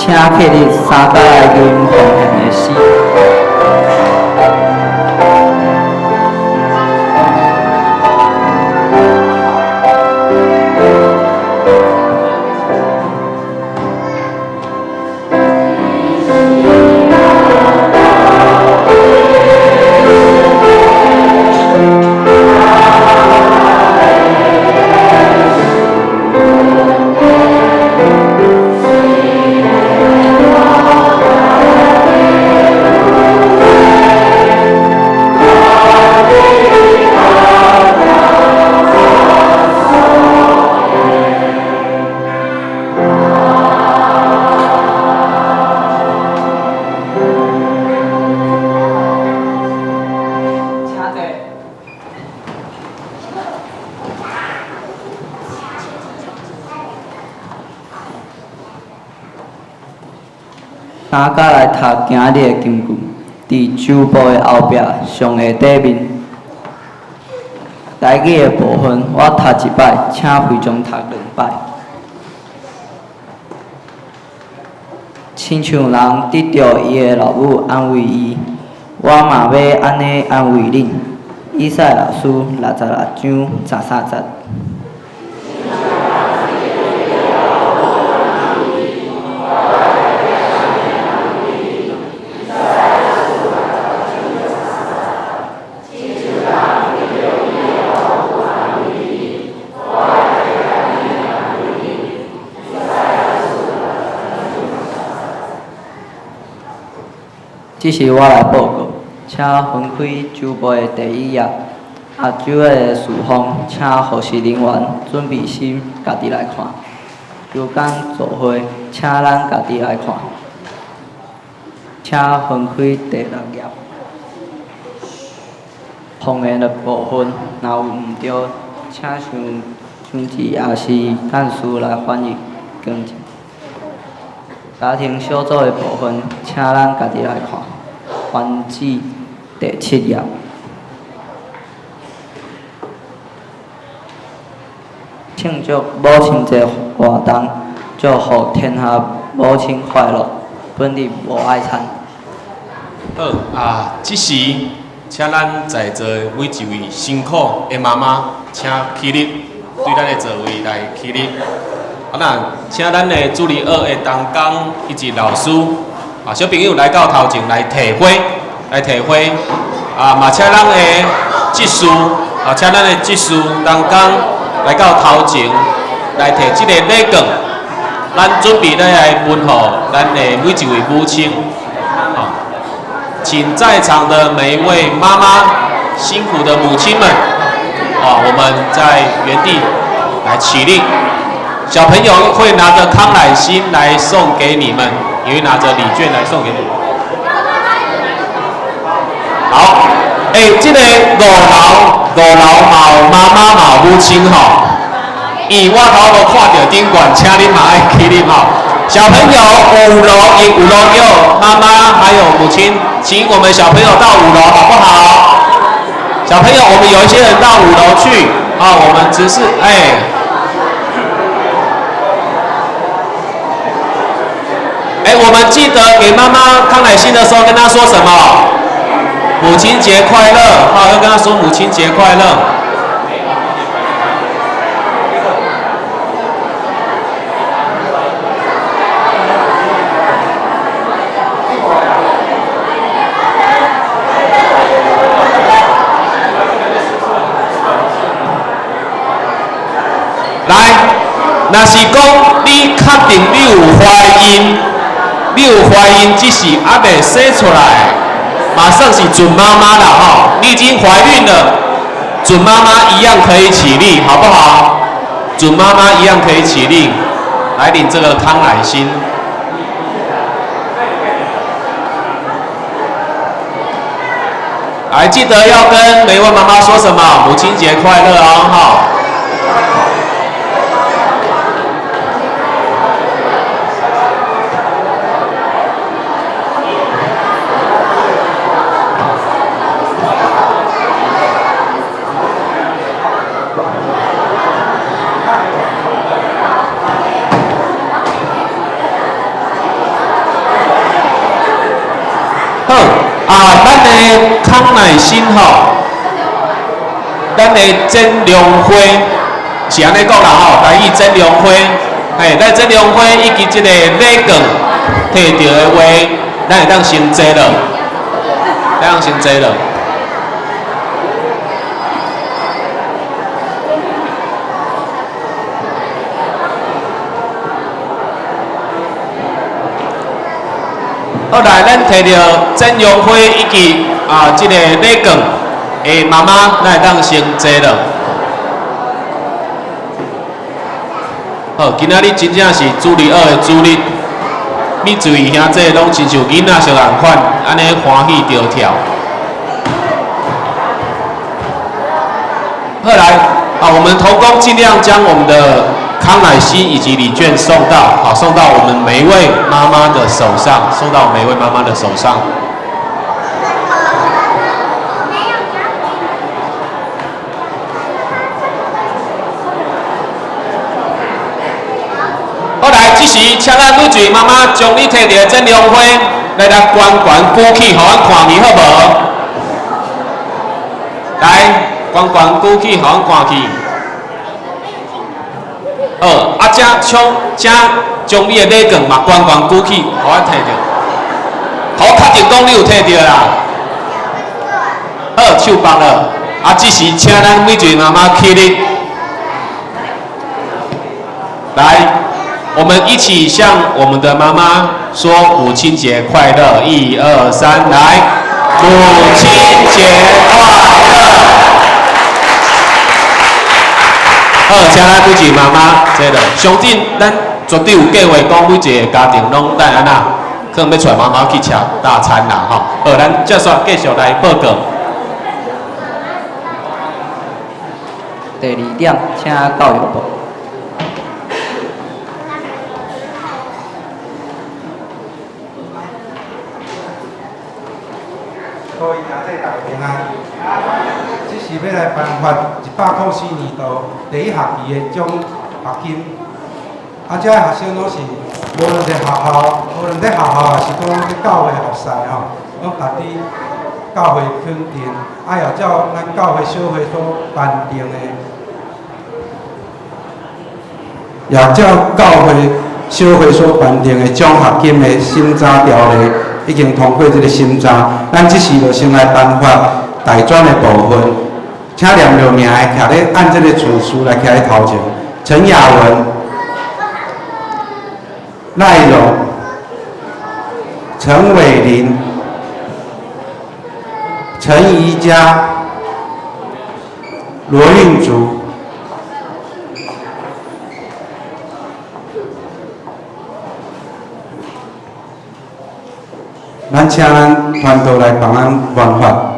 [SPEAKER 1] 請起立，三擺來吟奉獻的詩。請坐。三甲來讀今日的金句，佇桌布的後壁上下底面。台語的部分我讀一擺，請會眾讀兩擺。親像人得著伊的老母安慰伊，我嘛欲按呢安慰恁。以賽亞書66章13節。這時我來報告，請分開周報的第一頁。亞洲的事奉，請護士人員準備心家己來看。周間聚會，請咱家己來看。請分開第六頁。方言的部分，若有毋對，請向長子抑是幹事來反映更正。家庭小組的部分，請咱家己來看。翻至第七頁。慶祝母親節活動，祝福天下母親快樂。本日無愛餐。
[SPEAKER 7] 好啊，這時請咱在座每一位辛苦的媽媽，請起立，對咱的座位來起立。啊，那請咱的主日學的同工以及老師啊，小朋友來到頭前來提花，來提花。啊，嘛請咱的執事啊，請咱的執事同工來到頭前來提這个禮券。咱準備咧來問候咱的每一位母親，好，請在場的每一位媽媽，辛苦的母親們，啊，我們在原地來起立。小朋友會拿着康乃馨來送給你們，也會拿着禮券來送給你們。好，欸，這个五樓嘛有媽媽嘛有母親吼。伊我頭無看著頂懸，請恁嘛愛起立吼。小朋友五樓也五樓有媽媽還有母親，請我們小朋友到五樓好不好？小朋友，我們有一些人到五樓去啊，我們只是欸。欸，我們記得給媽媽康乃馨的時候，跟她說什麼？母親節快樂！好，要跟她說母親節快樂。來，若是講你確定你有懷孕，你有懷孕只是還未生出來，馬上是準媽媽了哈！你已經懷孕了，準媽媽一樣可以起立，好不好？準媽媽一樣可以起立，來領這個康乃馨。來，記得要跟每位媽媽說什麼？母親節快樂哦，哈！好啊，咱的康乃馨吼，咱的真良花是按呢講啦吼，台語真良花，嘿，咱真良花以及這個禮券摕著的話，咱會當先坐落，咱當先坐落。好來，咱摕著真良花以及啊，這個禮券的媽媽，咱會當先坐落。好，今仔日真正是主日學的主日，每一位兄弟攏親像囡仔相仝款，按呢歡喜著跳。後來啊，我們同工盡量將我們的康乃馨以及禮券送到，好，送到我們每一位媽媽的手上，送到每一位媽媽的手上。好來，這時請咱女士媽媽將你提著的真良花來來懸懸舉起，予阮看去好無？來，懸懸舉起，予阮看去。好，啊，請將將你的禮券嘛懸懸舉起，予阮提著。好，確定講你有提著啦。好，手放落。啊，這時請咱每一位媽媽起立，來，我們一起向我們的媽媽說母親節快樂。一二三，來，母親節快樂。好，請咱每一位媽媽坐落。相信咱絕對有計劃，講每一個家庭攏等按怎，可能欲帶媽媽去食大餐啦，吼。好，咱接續繼續來報告。
[SPEAKER 1] 第二點，請教育部。
[SPEAKER 9] 各位兄弟大家平安。這是欲來頒發104年度第一學期的獎學金。啊，這个學生攏是無論佇學校，無論佇學校，抑是講佇教會服侍吼，攏值得教會肯定。啊，也照咱教會小會所頒定的，也照教會小會所頒定的獎學金的審查條例，已經通過這个審查。咱這時就先來頒發大專的部分，請念著名的徛咧按這个順序來徛咧頭前。陳雅文、赖荣、陈伟林、陈怡佳、罗运竹。咱请咱团队来帮咱颁发。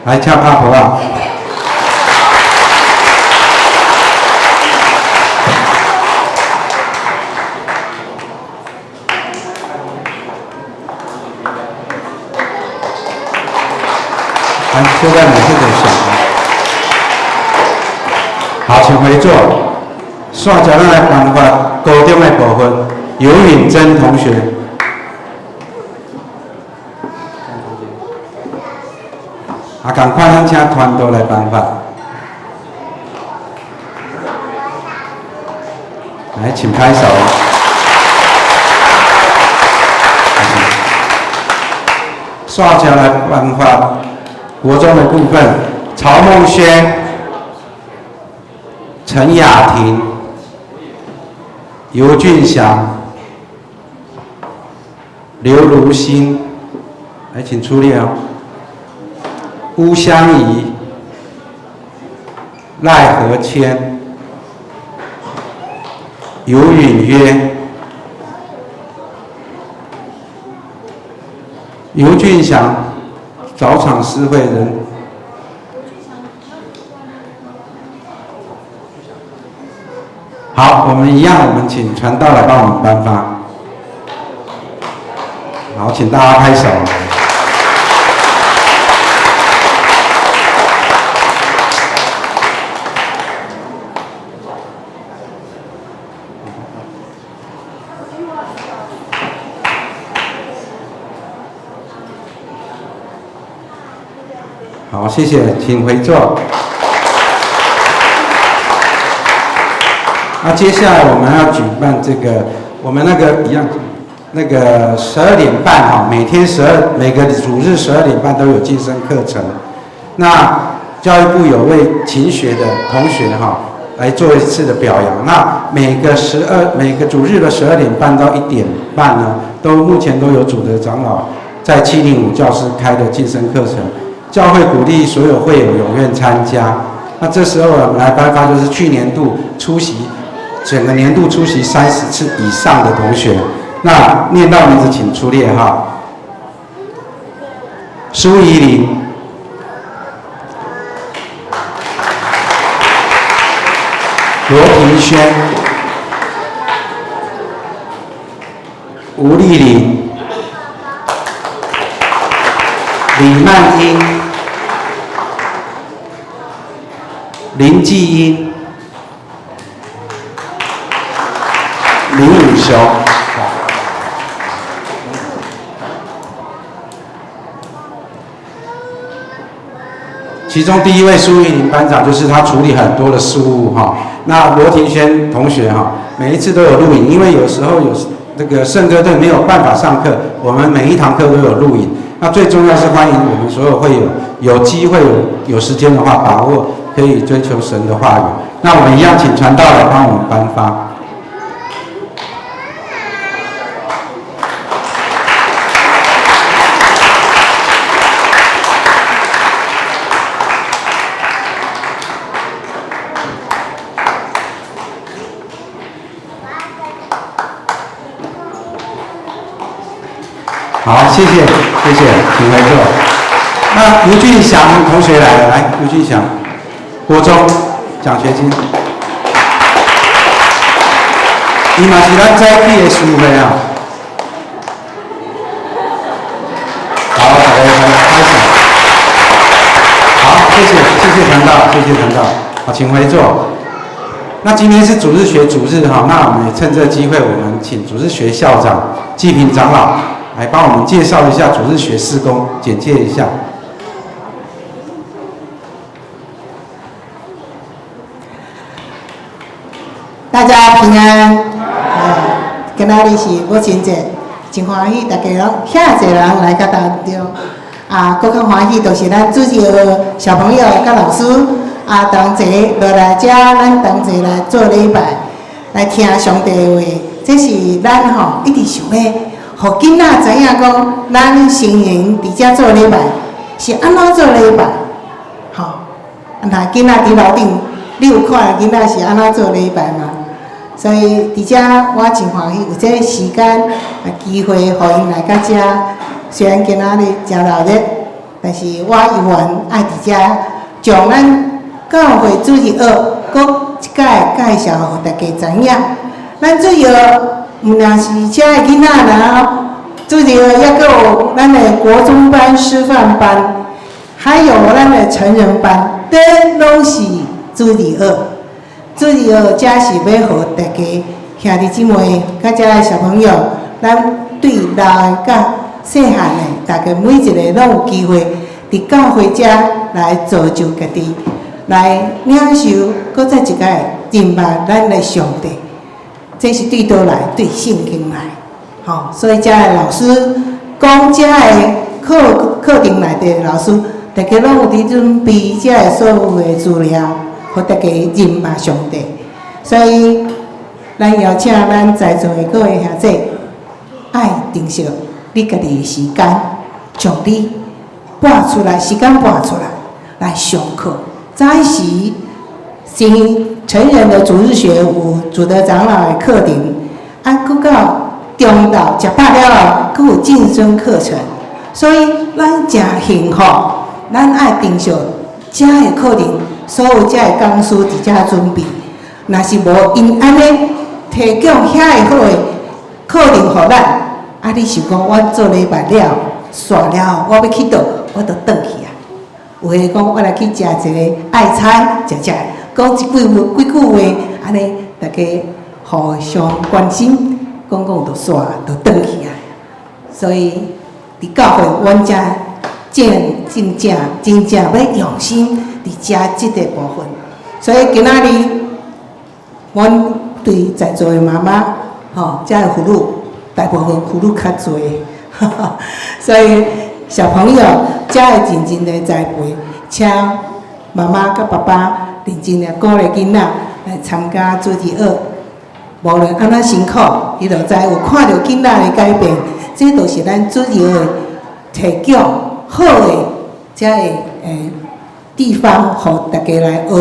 [SPEAKER 9] 来，请拍婆啊！来，现在每次都响。好，请回座。煞接咱来颁发高中的部分，尤允珍同学。啊，仝款，咱请团队来颁发。来，请拍手。煞接来颁发国中的部分，曹梦轩、陈雅婷、尤俊祥、刘如新，来，请出列哦。巫香怡、赖和谦、尤允约、尤俊祥，早场诗会人。好，我们一样，我们请传道来帮我们颁发。好，请大家拍手。好，谢谢，请回座。那接下来我们要举办这个，我们那个一样，那个十二点半哈，每天十二，每个主日十二点半都有晋升课程。那教育部有为勤学的同学哈来做一次的表扬。那每个主日的十二点半到1点半呢，都目前都有主的长老在705教室开的晋升课程。教会鼓励所有会友踊跃参加。那这时候我们来颁发，就是去年度出席，整个年度出席30次以上的同学。那念到名字请出列哈。苏怡玲、罗庭轩、吴丽玲、李曼英、林继英、林武雄。其中第一位苏玉林班长，就是他处理很多的事务哈。那罗庭轩同学哈，每一次都有录影，因为有时候有那个圣歌队没有办法上课，我们每一堂课都有录影。那最重要是欢迎我们所有会友，有机会有时间的话，把握可以追求神的话语。那我们一样请传道来帮我们颁发。好，谢谢，谢谢，请回座。那吴俊祥同学来了，来，吴俊祥，国中奖学金。伊嘛是咱早起的师会啊。好，大家拍手。好，谢谢，谢谢传道，谢谢传道。好，请回座。那今天是主日学主日哈，那我们也趁这个机会，我们请主日学校长季平长老来帮我们介绍一下主日学事工，简介一下。
[SPEAKER 10] 大家平安。今仔日是母亲节，真欢喜大家拢遐济人来到当中。啊，閣較歡喜就是咱主日學小朋友佮老師啊同齊落來遮，咱同齊來做禮拜，來聽上帝的話。這是咱吼一直想欲，予囡仔知影講，咱成人佇遮做禮拜是按怎做禮拜，吼。啊，若囡仔佇樓頂，你有看囡仔是按怎做禮拜嗎？所以佇遮我真歡喜有這个時間啊機會，予𪜶來到遮。雖然今仔日誠熱熱，但是我猶原愛佇遮將咱教會主日學閣一擺介紹予大家知影。咱主日學毋但是遮的囡仔爾，主日學猶閣有咱的國中班、師範班，還有咱的成人班，都攏是主日學。主日學遮是欲予大家兄弟姊妹，佮遮的小朋友，咱對老的佮細漢的，大家每一个攏有機會佇教會遮來造就家己，來領受，閣再一擺認捌咱的上帝。這是對佗來？對聖經來，吼！所以遮的老師講遮的課課程內底的老師，大家攏有佇準備遮的所有的資料，予大家認捌上帝。所以，咱邀請咱在座的各位兄弟，愛珍惜你家己的時間，將你撥出來，時間撥出來來上課。早時是成人的主日學有主德長老的課程，啊，閣到中晝食飽了後，閣有進深課程。所以咱誠幸福，咱愛珍惜遮的課程，所有遮的講師佇遮準備。若是無𪜶按呢提供遐的好的課程予咱，啊，你想講我做禮拜了，煞了，我欲去佗，我就轉去啊。有的講我來去食一个愛餐，食食，講一句話幾句話，按呢大家互相關心，講講就煞就轉去啊。所以佇教會，阮遮正真正真正欲用心佇遮這个部分。所以今仔日，阮對在座的媽媽，吼，遮的婦女，大部分婦女較濟，所以小朋友遮會認真的栽培，請媽媽佮爸爸認真的鼓勵囡仔來參加主日學。無論按怎辛苦，伊就知有看著囡仔的改變，這就是咱主日學提供好的遮个地方，予大家來學，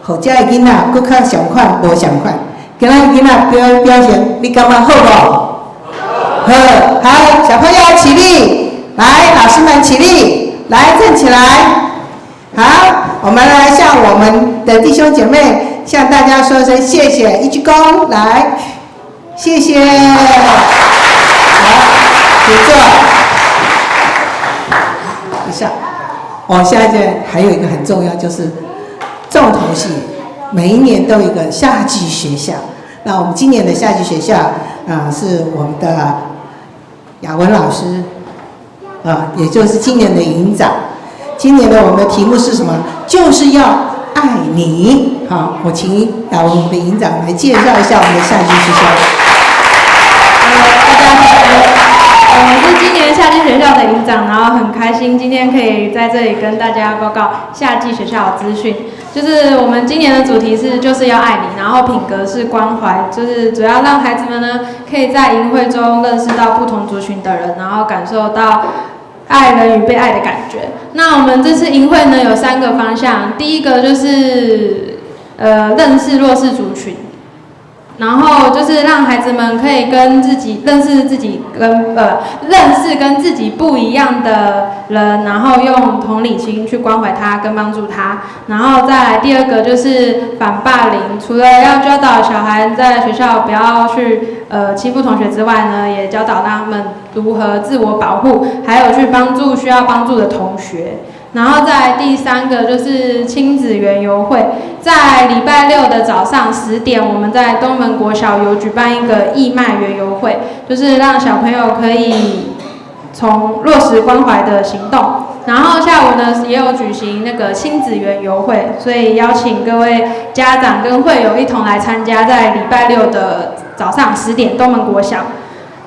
[SPEAKER 10] 予遮的囡仔閣較相款，無相款。今仔日囡仔表表現，你感覺好無？好，好，小朋友起立，來，老師們起立，來站起來。好，我們來向我們的弟兄姐妹，向大家說聲謝謝，一鞠躬，來，謝謝。好，請坐。等一下，我現在還有一個很重要，就是重頭戲，每一年都有一個夏季學校。那我們今年的夏季學校啊，是我們的雅文老師啊，也就是今年的營長。今年的我們的題目是什麼？就是要愛你。好，我請雅文我們的營長來介紹一下我們的夏季學校。
[SPEAKER 11] 大家好，我是今年夏季學校的營長，然後很開心今天可以在這裡跟大家報告夏季學校的資訊。就是我們今年的主題是就是要愛你，然後品格是關懷，就是主要讓孩子們呢可以在營會中認識到不同族群的人，然後感受到愛人與被愛的感覺。那我們這次營會呢有三個方向，第一個就是認識弱勢族群。然後就是讓孩子們可以跟自己認識自己跟認識跟自己不一樣的人，然後用同理心去關懷他跟幫助他。然後再來第二個就是反霸凌，除了要教導小孩在學校不要去欺負同學之外呢，也教導他們如何自我保護，還有去幫助需要幫助的同學。然後再來第三個就是親子園遊會，在禮拜六的早上10點，我們在東門國小有舉辦一個義賣園遊會，就是讓小朋友可以從落實關懷的行動。然後下午呢也有舉行那個親子園遊會，所以邀請各位家長跟會友一同來參加，在禮拜六的早上10點，東門國小。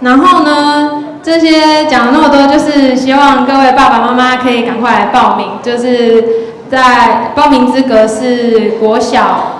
[SPEAKER 11] 然後呢，这些讲了那么多，就是希望各位爸爸妈妈可以赶快来报名，就是在报名资格是国小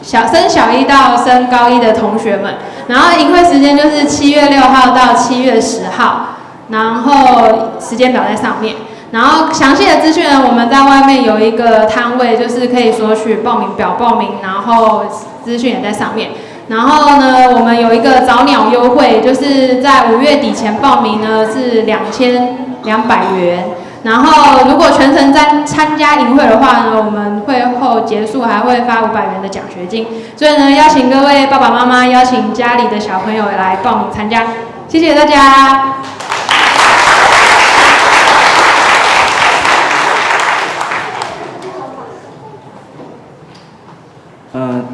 [SPEAKER 11] 小升小一到升高一的同学们，然后营会时间就是7月6号到7月10号，然后时间表在上面。然后详细的资讯呢，我们在外面有一个摊位，就是可以索取报名表报名，然后资讯也在上面。然后呢，我们有一个早鸟优惠，就是在5月底前报名呢是2200元。然后如果全程在参加营会的话呢，我们会后结束还会发500元的奖学金。所以呢，邀请各位爸爸妈妈，邀请家里的小朋友来报名参加。谢谢大家。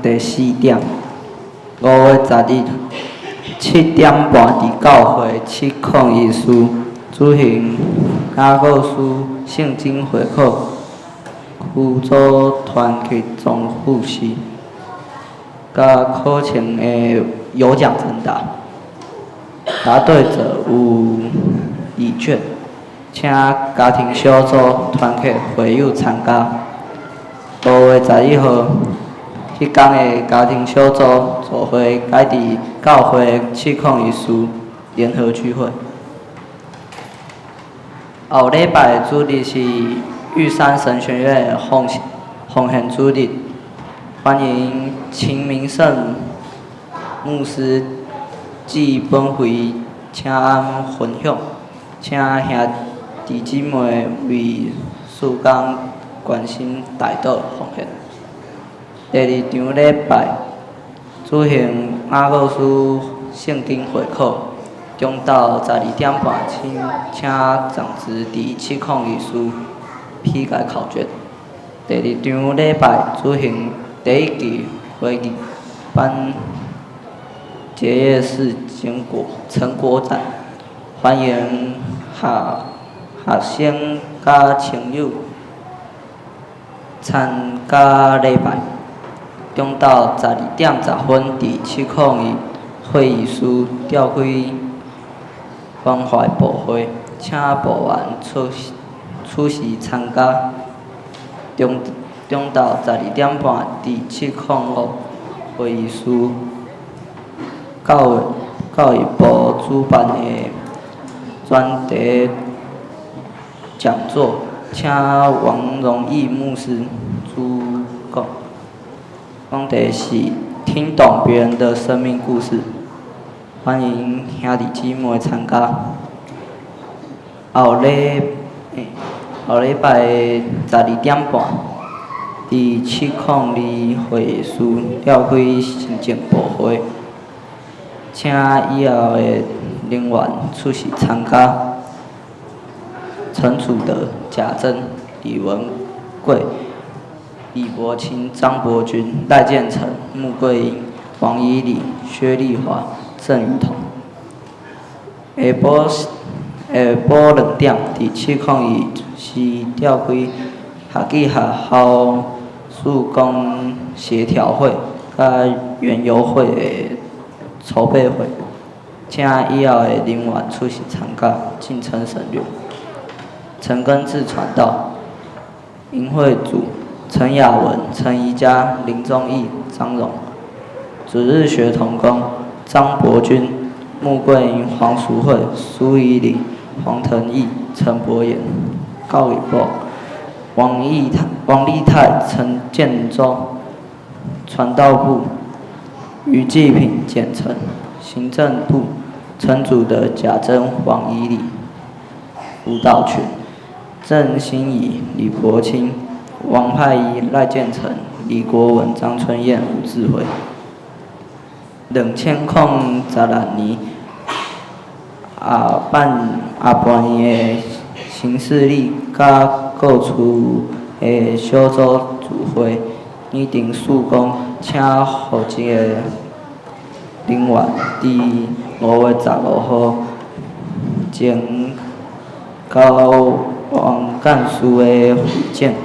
[SPEAKER 1] 第四点，5月10日7点半，伫教会7014举行雅各书圣经会考区组团契总复习，佮课程的有奖征答，答对者有礼券，请家庭小组团契会友参加。5月11号。彼工的家庭小组聚会，改伫教会7014联合聚会。后礼拜的主日是玉山神学院奉献主日，欢迎秦明胜牧师至本会请安分享，请兄弟姊妹为事工关心代祷奉献。第二场礼拜举行雅各书圣经会考，中昼12点半，请长执伫7014批改考卷。第二场礼拜举行第一期会议班结业式成果展，欢迎学生佮亲友参加礼拜。中昼12点10分，伫701会议室召开关怀部会，请部员出席参加。中昼12点半，伫705会议室教育部主办的专题讲座，请王荣义牧师主讲。讲题是听懂别人的生命故事，欢迎兄弟姊妹参加。后礼拜的12点半，伫702会议室召开行政部会，请以后的人员出席参加。陈祖德、贾珍、李文贵、李伯清、张伯钧、赖建成、穆桂英、王以礼、薛丽华、郑雨桐。下晡2点，伫701是召开学技学校事工协调会佮园游会的筹备会，请以后的人员出席参加，敬称省略。陈根志传道，营会组陈雅文、陈怡嘉、林宗义、张荣，主日学同工张伯钧、穆桂英、黄淑慧、苏以礼、黄腾义、陈伯言、高宇波、王立泰、陈建州，传道部余继平、简成，行政部陈祖德、贾珍、王以礼，辅导群郑欣宜、李伯清、王派一、赖建成、李国文、张春燕、吴志辉。2016年，下半年的行事历佮各处的小组聚会，拟定事工，请负责的人员伫5月15号前交王干事的会见。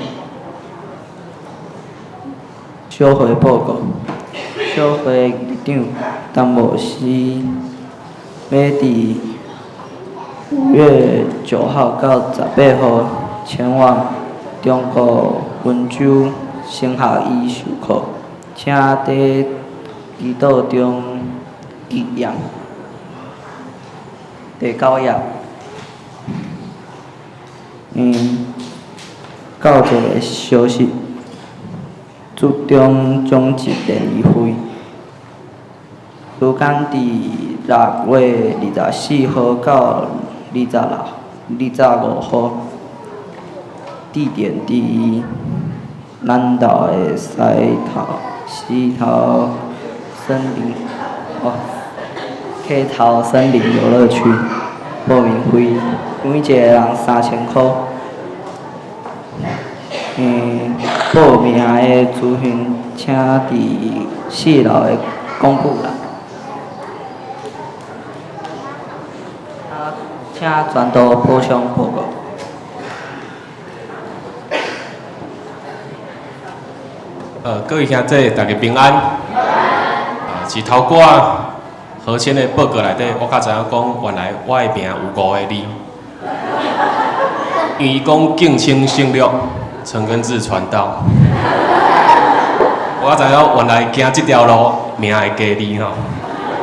[SPEAKER 1] 小会报告，小会议长陈牧师欲伫5月9號到18號，前往中國溫州神學院授課，請佇祈禱中紀念。第九頁，到一个消息，注重總集聯誼會，時間佇6月24號到26、25號，地點佇南投的西頭森林，哦，溪頭森林遊樂區，報名費每一个人3000箍。報名的資訊請佇四樓的公布欄。請傳道補充報告。
[SPEAKER 7] 各位兄弟，大家平安。啊，是頭拄仔何谦的報告內底，我較知影講，原來我的名有五个字。因為伊講敬請省略陳根志傳道，我知影原來行這條路名會加字吼。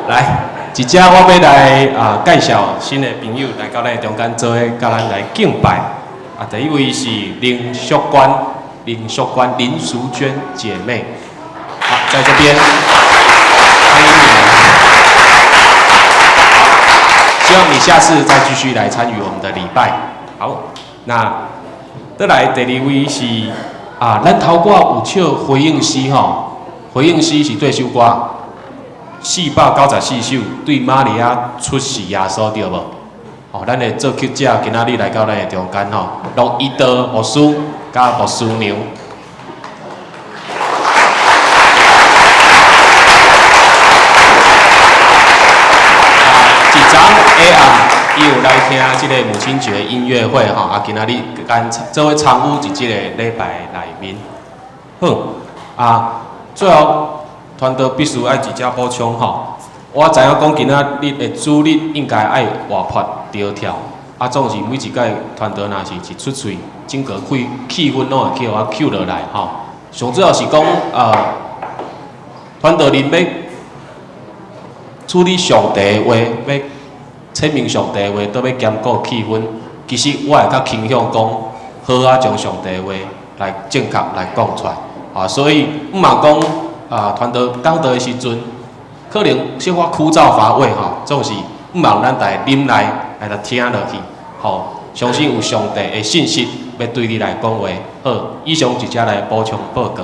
[SPEAKER 7] 來，一隻我欲來介紹新的朋友來到咱的中間做伙，佮咱來敬拜。啊，第一位是林淑娟，林淑娟林淑娟姐妹，好，在這邊歡迎你們。希望你下次再繼續來參與我們的禮拜。好，那再來第二位是啊，咱頭拄仔有唱回應詩吼，回應詩是對首歌，494首對瑪利亞出世耶穌對無？哦，咱的作曲者今仔日來到咱的中間吼，陸一德牧師佮牧師娘。一昨下暗，伊有來聽這个母親節音樂會吼，啊，今仔日咱做伙參與佇這个禮拜內面。好，啊，最後傳道必須愛直接補充吼。我知影講今仔日的主日應該愛活潑著跳，啊，總是每一屆傳道若是一出喙，整個氣氣氛攏會去予我抾落來吼。上主要是講，傳道人欲處理上帝的話，欲阐明上帝的話，都欲兼顧氣氛。其實我會較傾向講，好啊，將上帝的話來正確來講出來。啊，所以毋茫講，啊，傳道講道的時陣，可能小可枯燥乏味吼，總是毋茫咱逐个忍耐來來聽落去，吼，相信有上帝的信息欲對你來講話。好，以上一節來補充報告。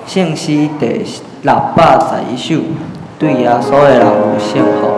[SPEAKER 1] 聖詩第611首，對耶穌的人有幸福。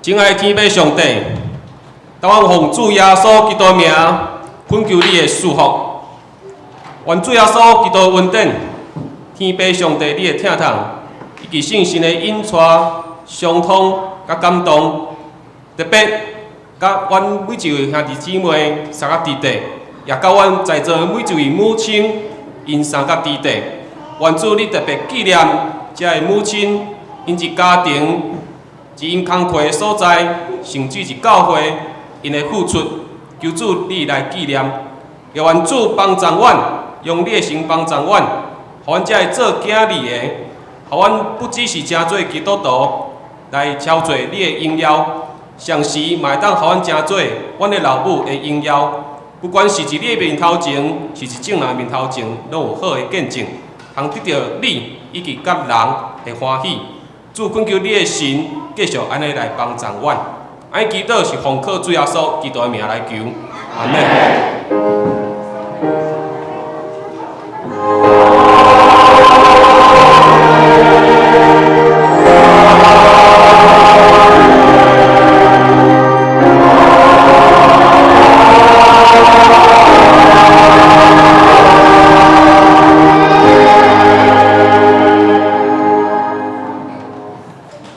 [SPEAKER 7] 親愛的天父上帝，當阮奉主耶穌基督名，懇求你的賜福。願主耶穌基督的恩典、天父上帝你的疼痛，以及聖神的引帶、相通佮感動，特別佮阮每一位兄弟姊妹、三个弟弟，也佮阮在座每一位母親，𪜶三个弟弟，願主你特別紀念這个母親，𪜶一家庭，佇𪜶工課的所在，甚至是教會，𪜶的付出，求主你來紀念，也願主幫助阮，用你的心幫助阮，予阮這个做囝兒的，予阮不只是成做基督徒，來超做你的榮耀，同時嘛會當予阮成做阮的老母的榮耀。不管是佇你的面頭前，是佇眾人面頭前，攏有好的見證，通得著你以及佮人的歡喜。主懇求你的神繼續按呢來幫助阮。按呢祈禱是奉靠主耶穌基督的名來求，阿們。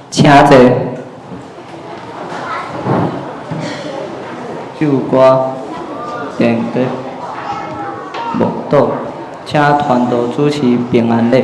[SPEAKER 1] 請坐。這首歌定格默禱，請傳道主持平安禮。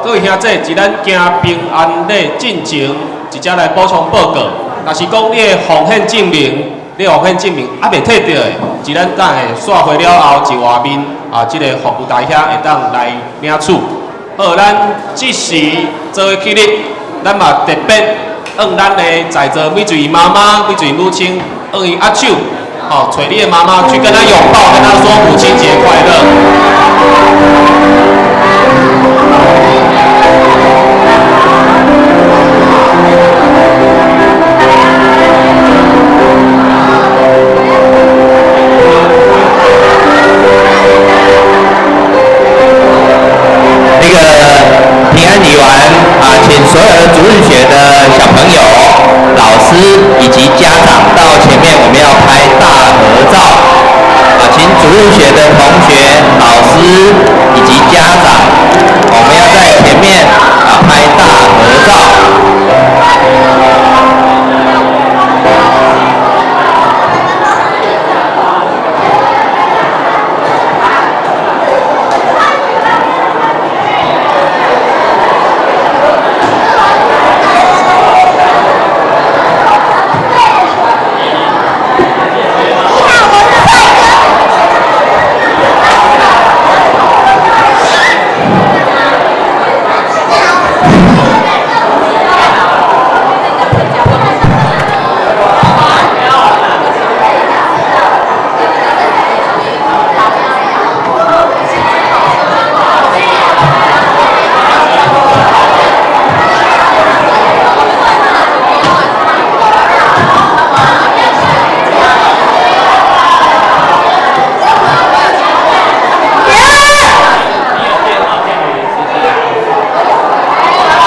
[SPEAKER 7] 各位兄弟，佇咱行平安禮進前，直接來補充報告。若是講你的奉獻證明，你的奉獻證明猶未提著的，佇咱等下散會了後，佇外面啊，這個服務台遐會當來領取。好，咱這時做伙起立，咱嘛特別向咱的在座每一位媽媽、每一位母親，向伊握手，吼，揣你的媽媽去跟她擁抱，跟她說母親節快樂。
[SPEAKER 12] 那個平安禮完啊，請所有的主日學的小朋友、老師以及家長到前面，我們要拍大合照啊！請主日學的同學、老師以及家長，我們要在前面啊拍大合照。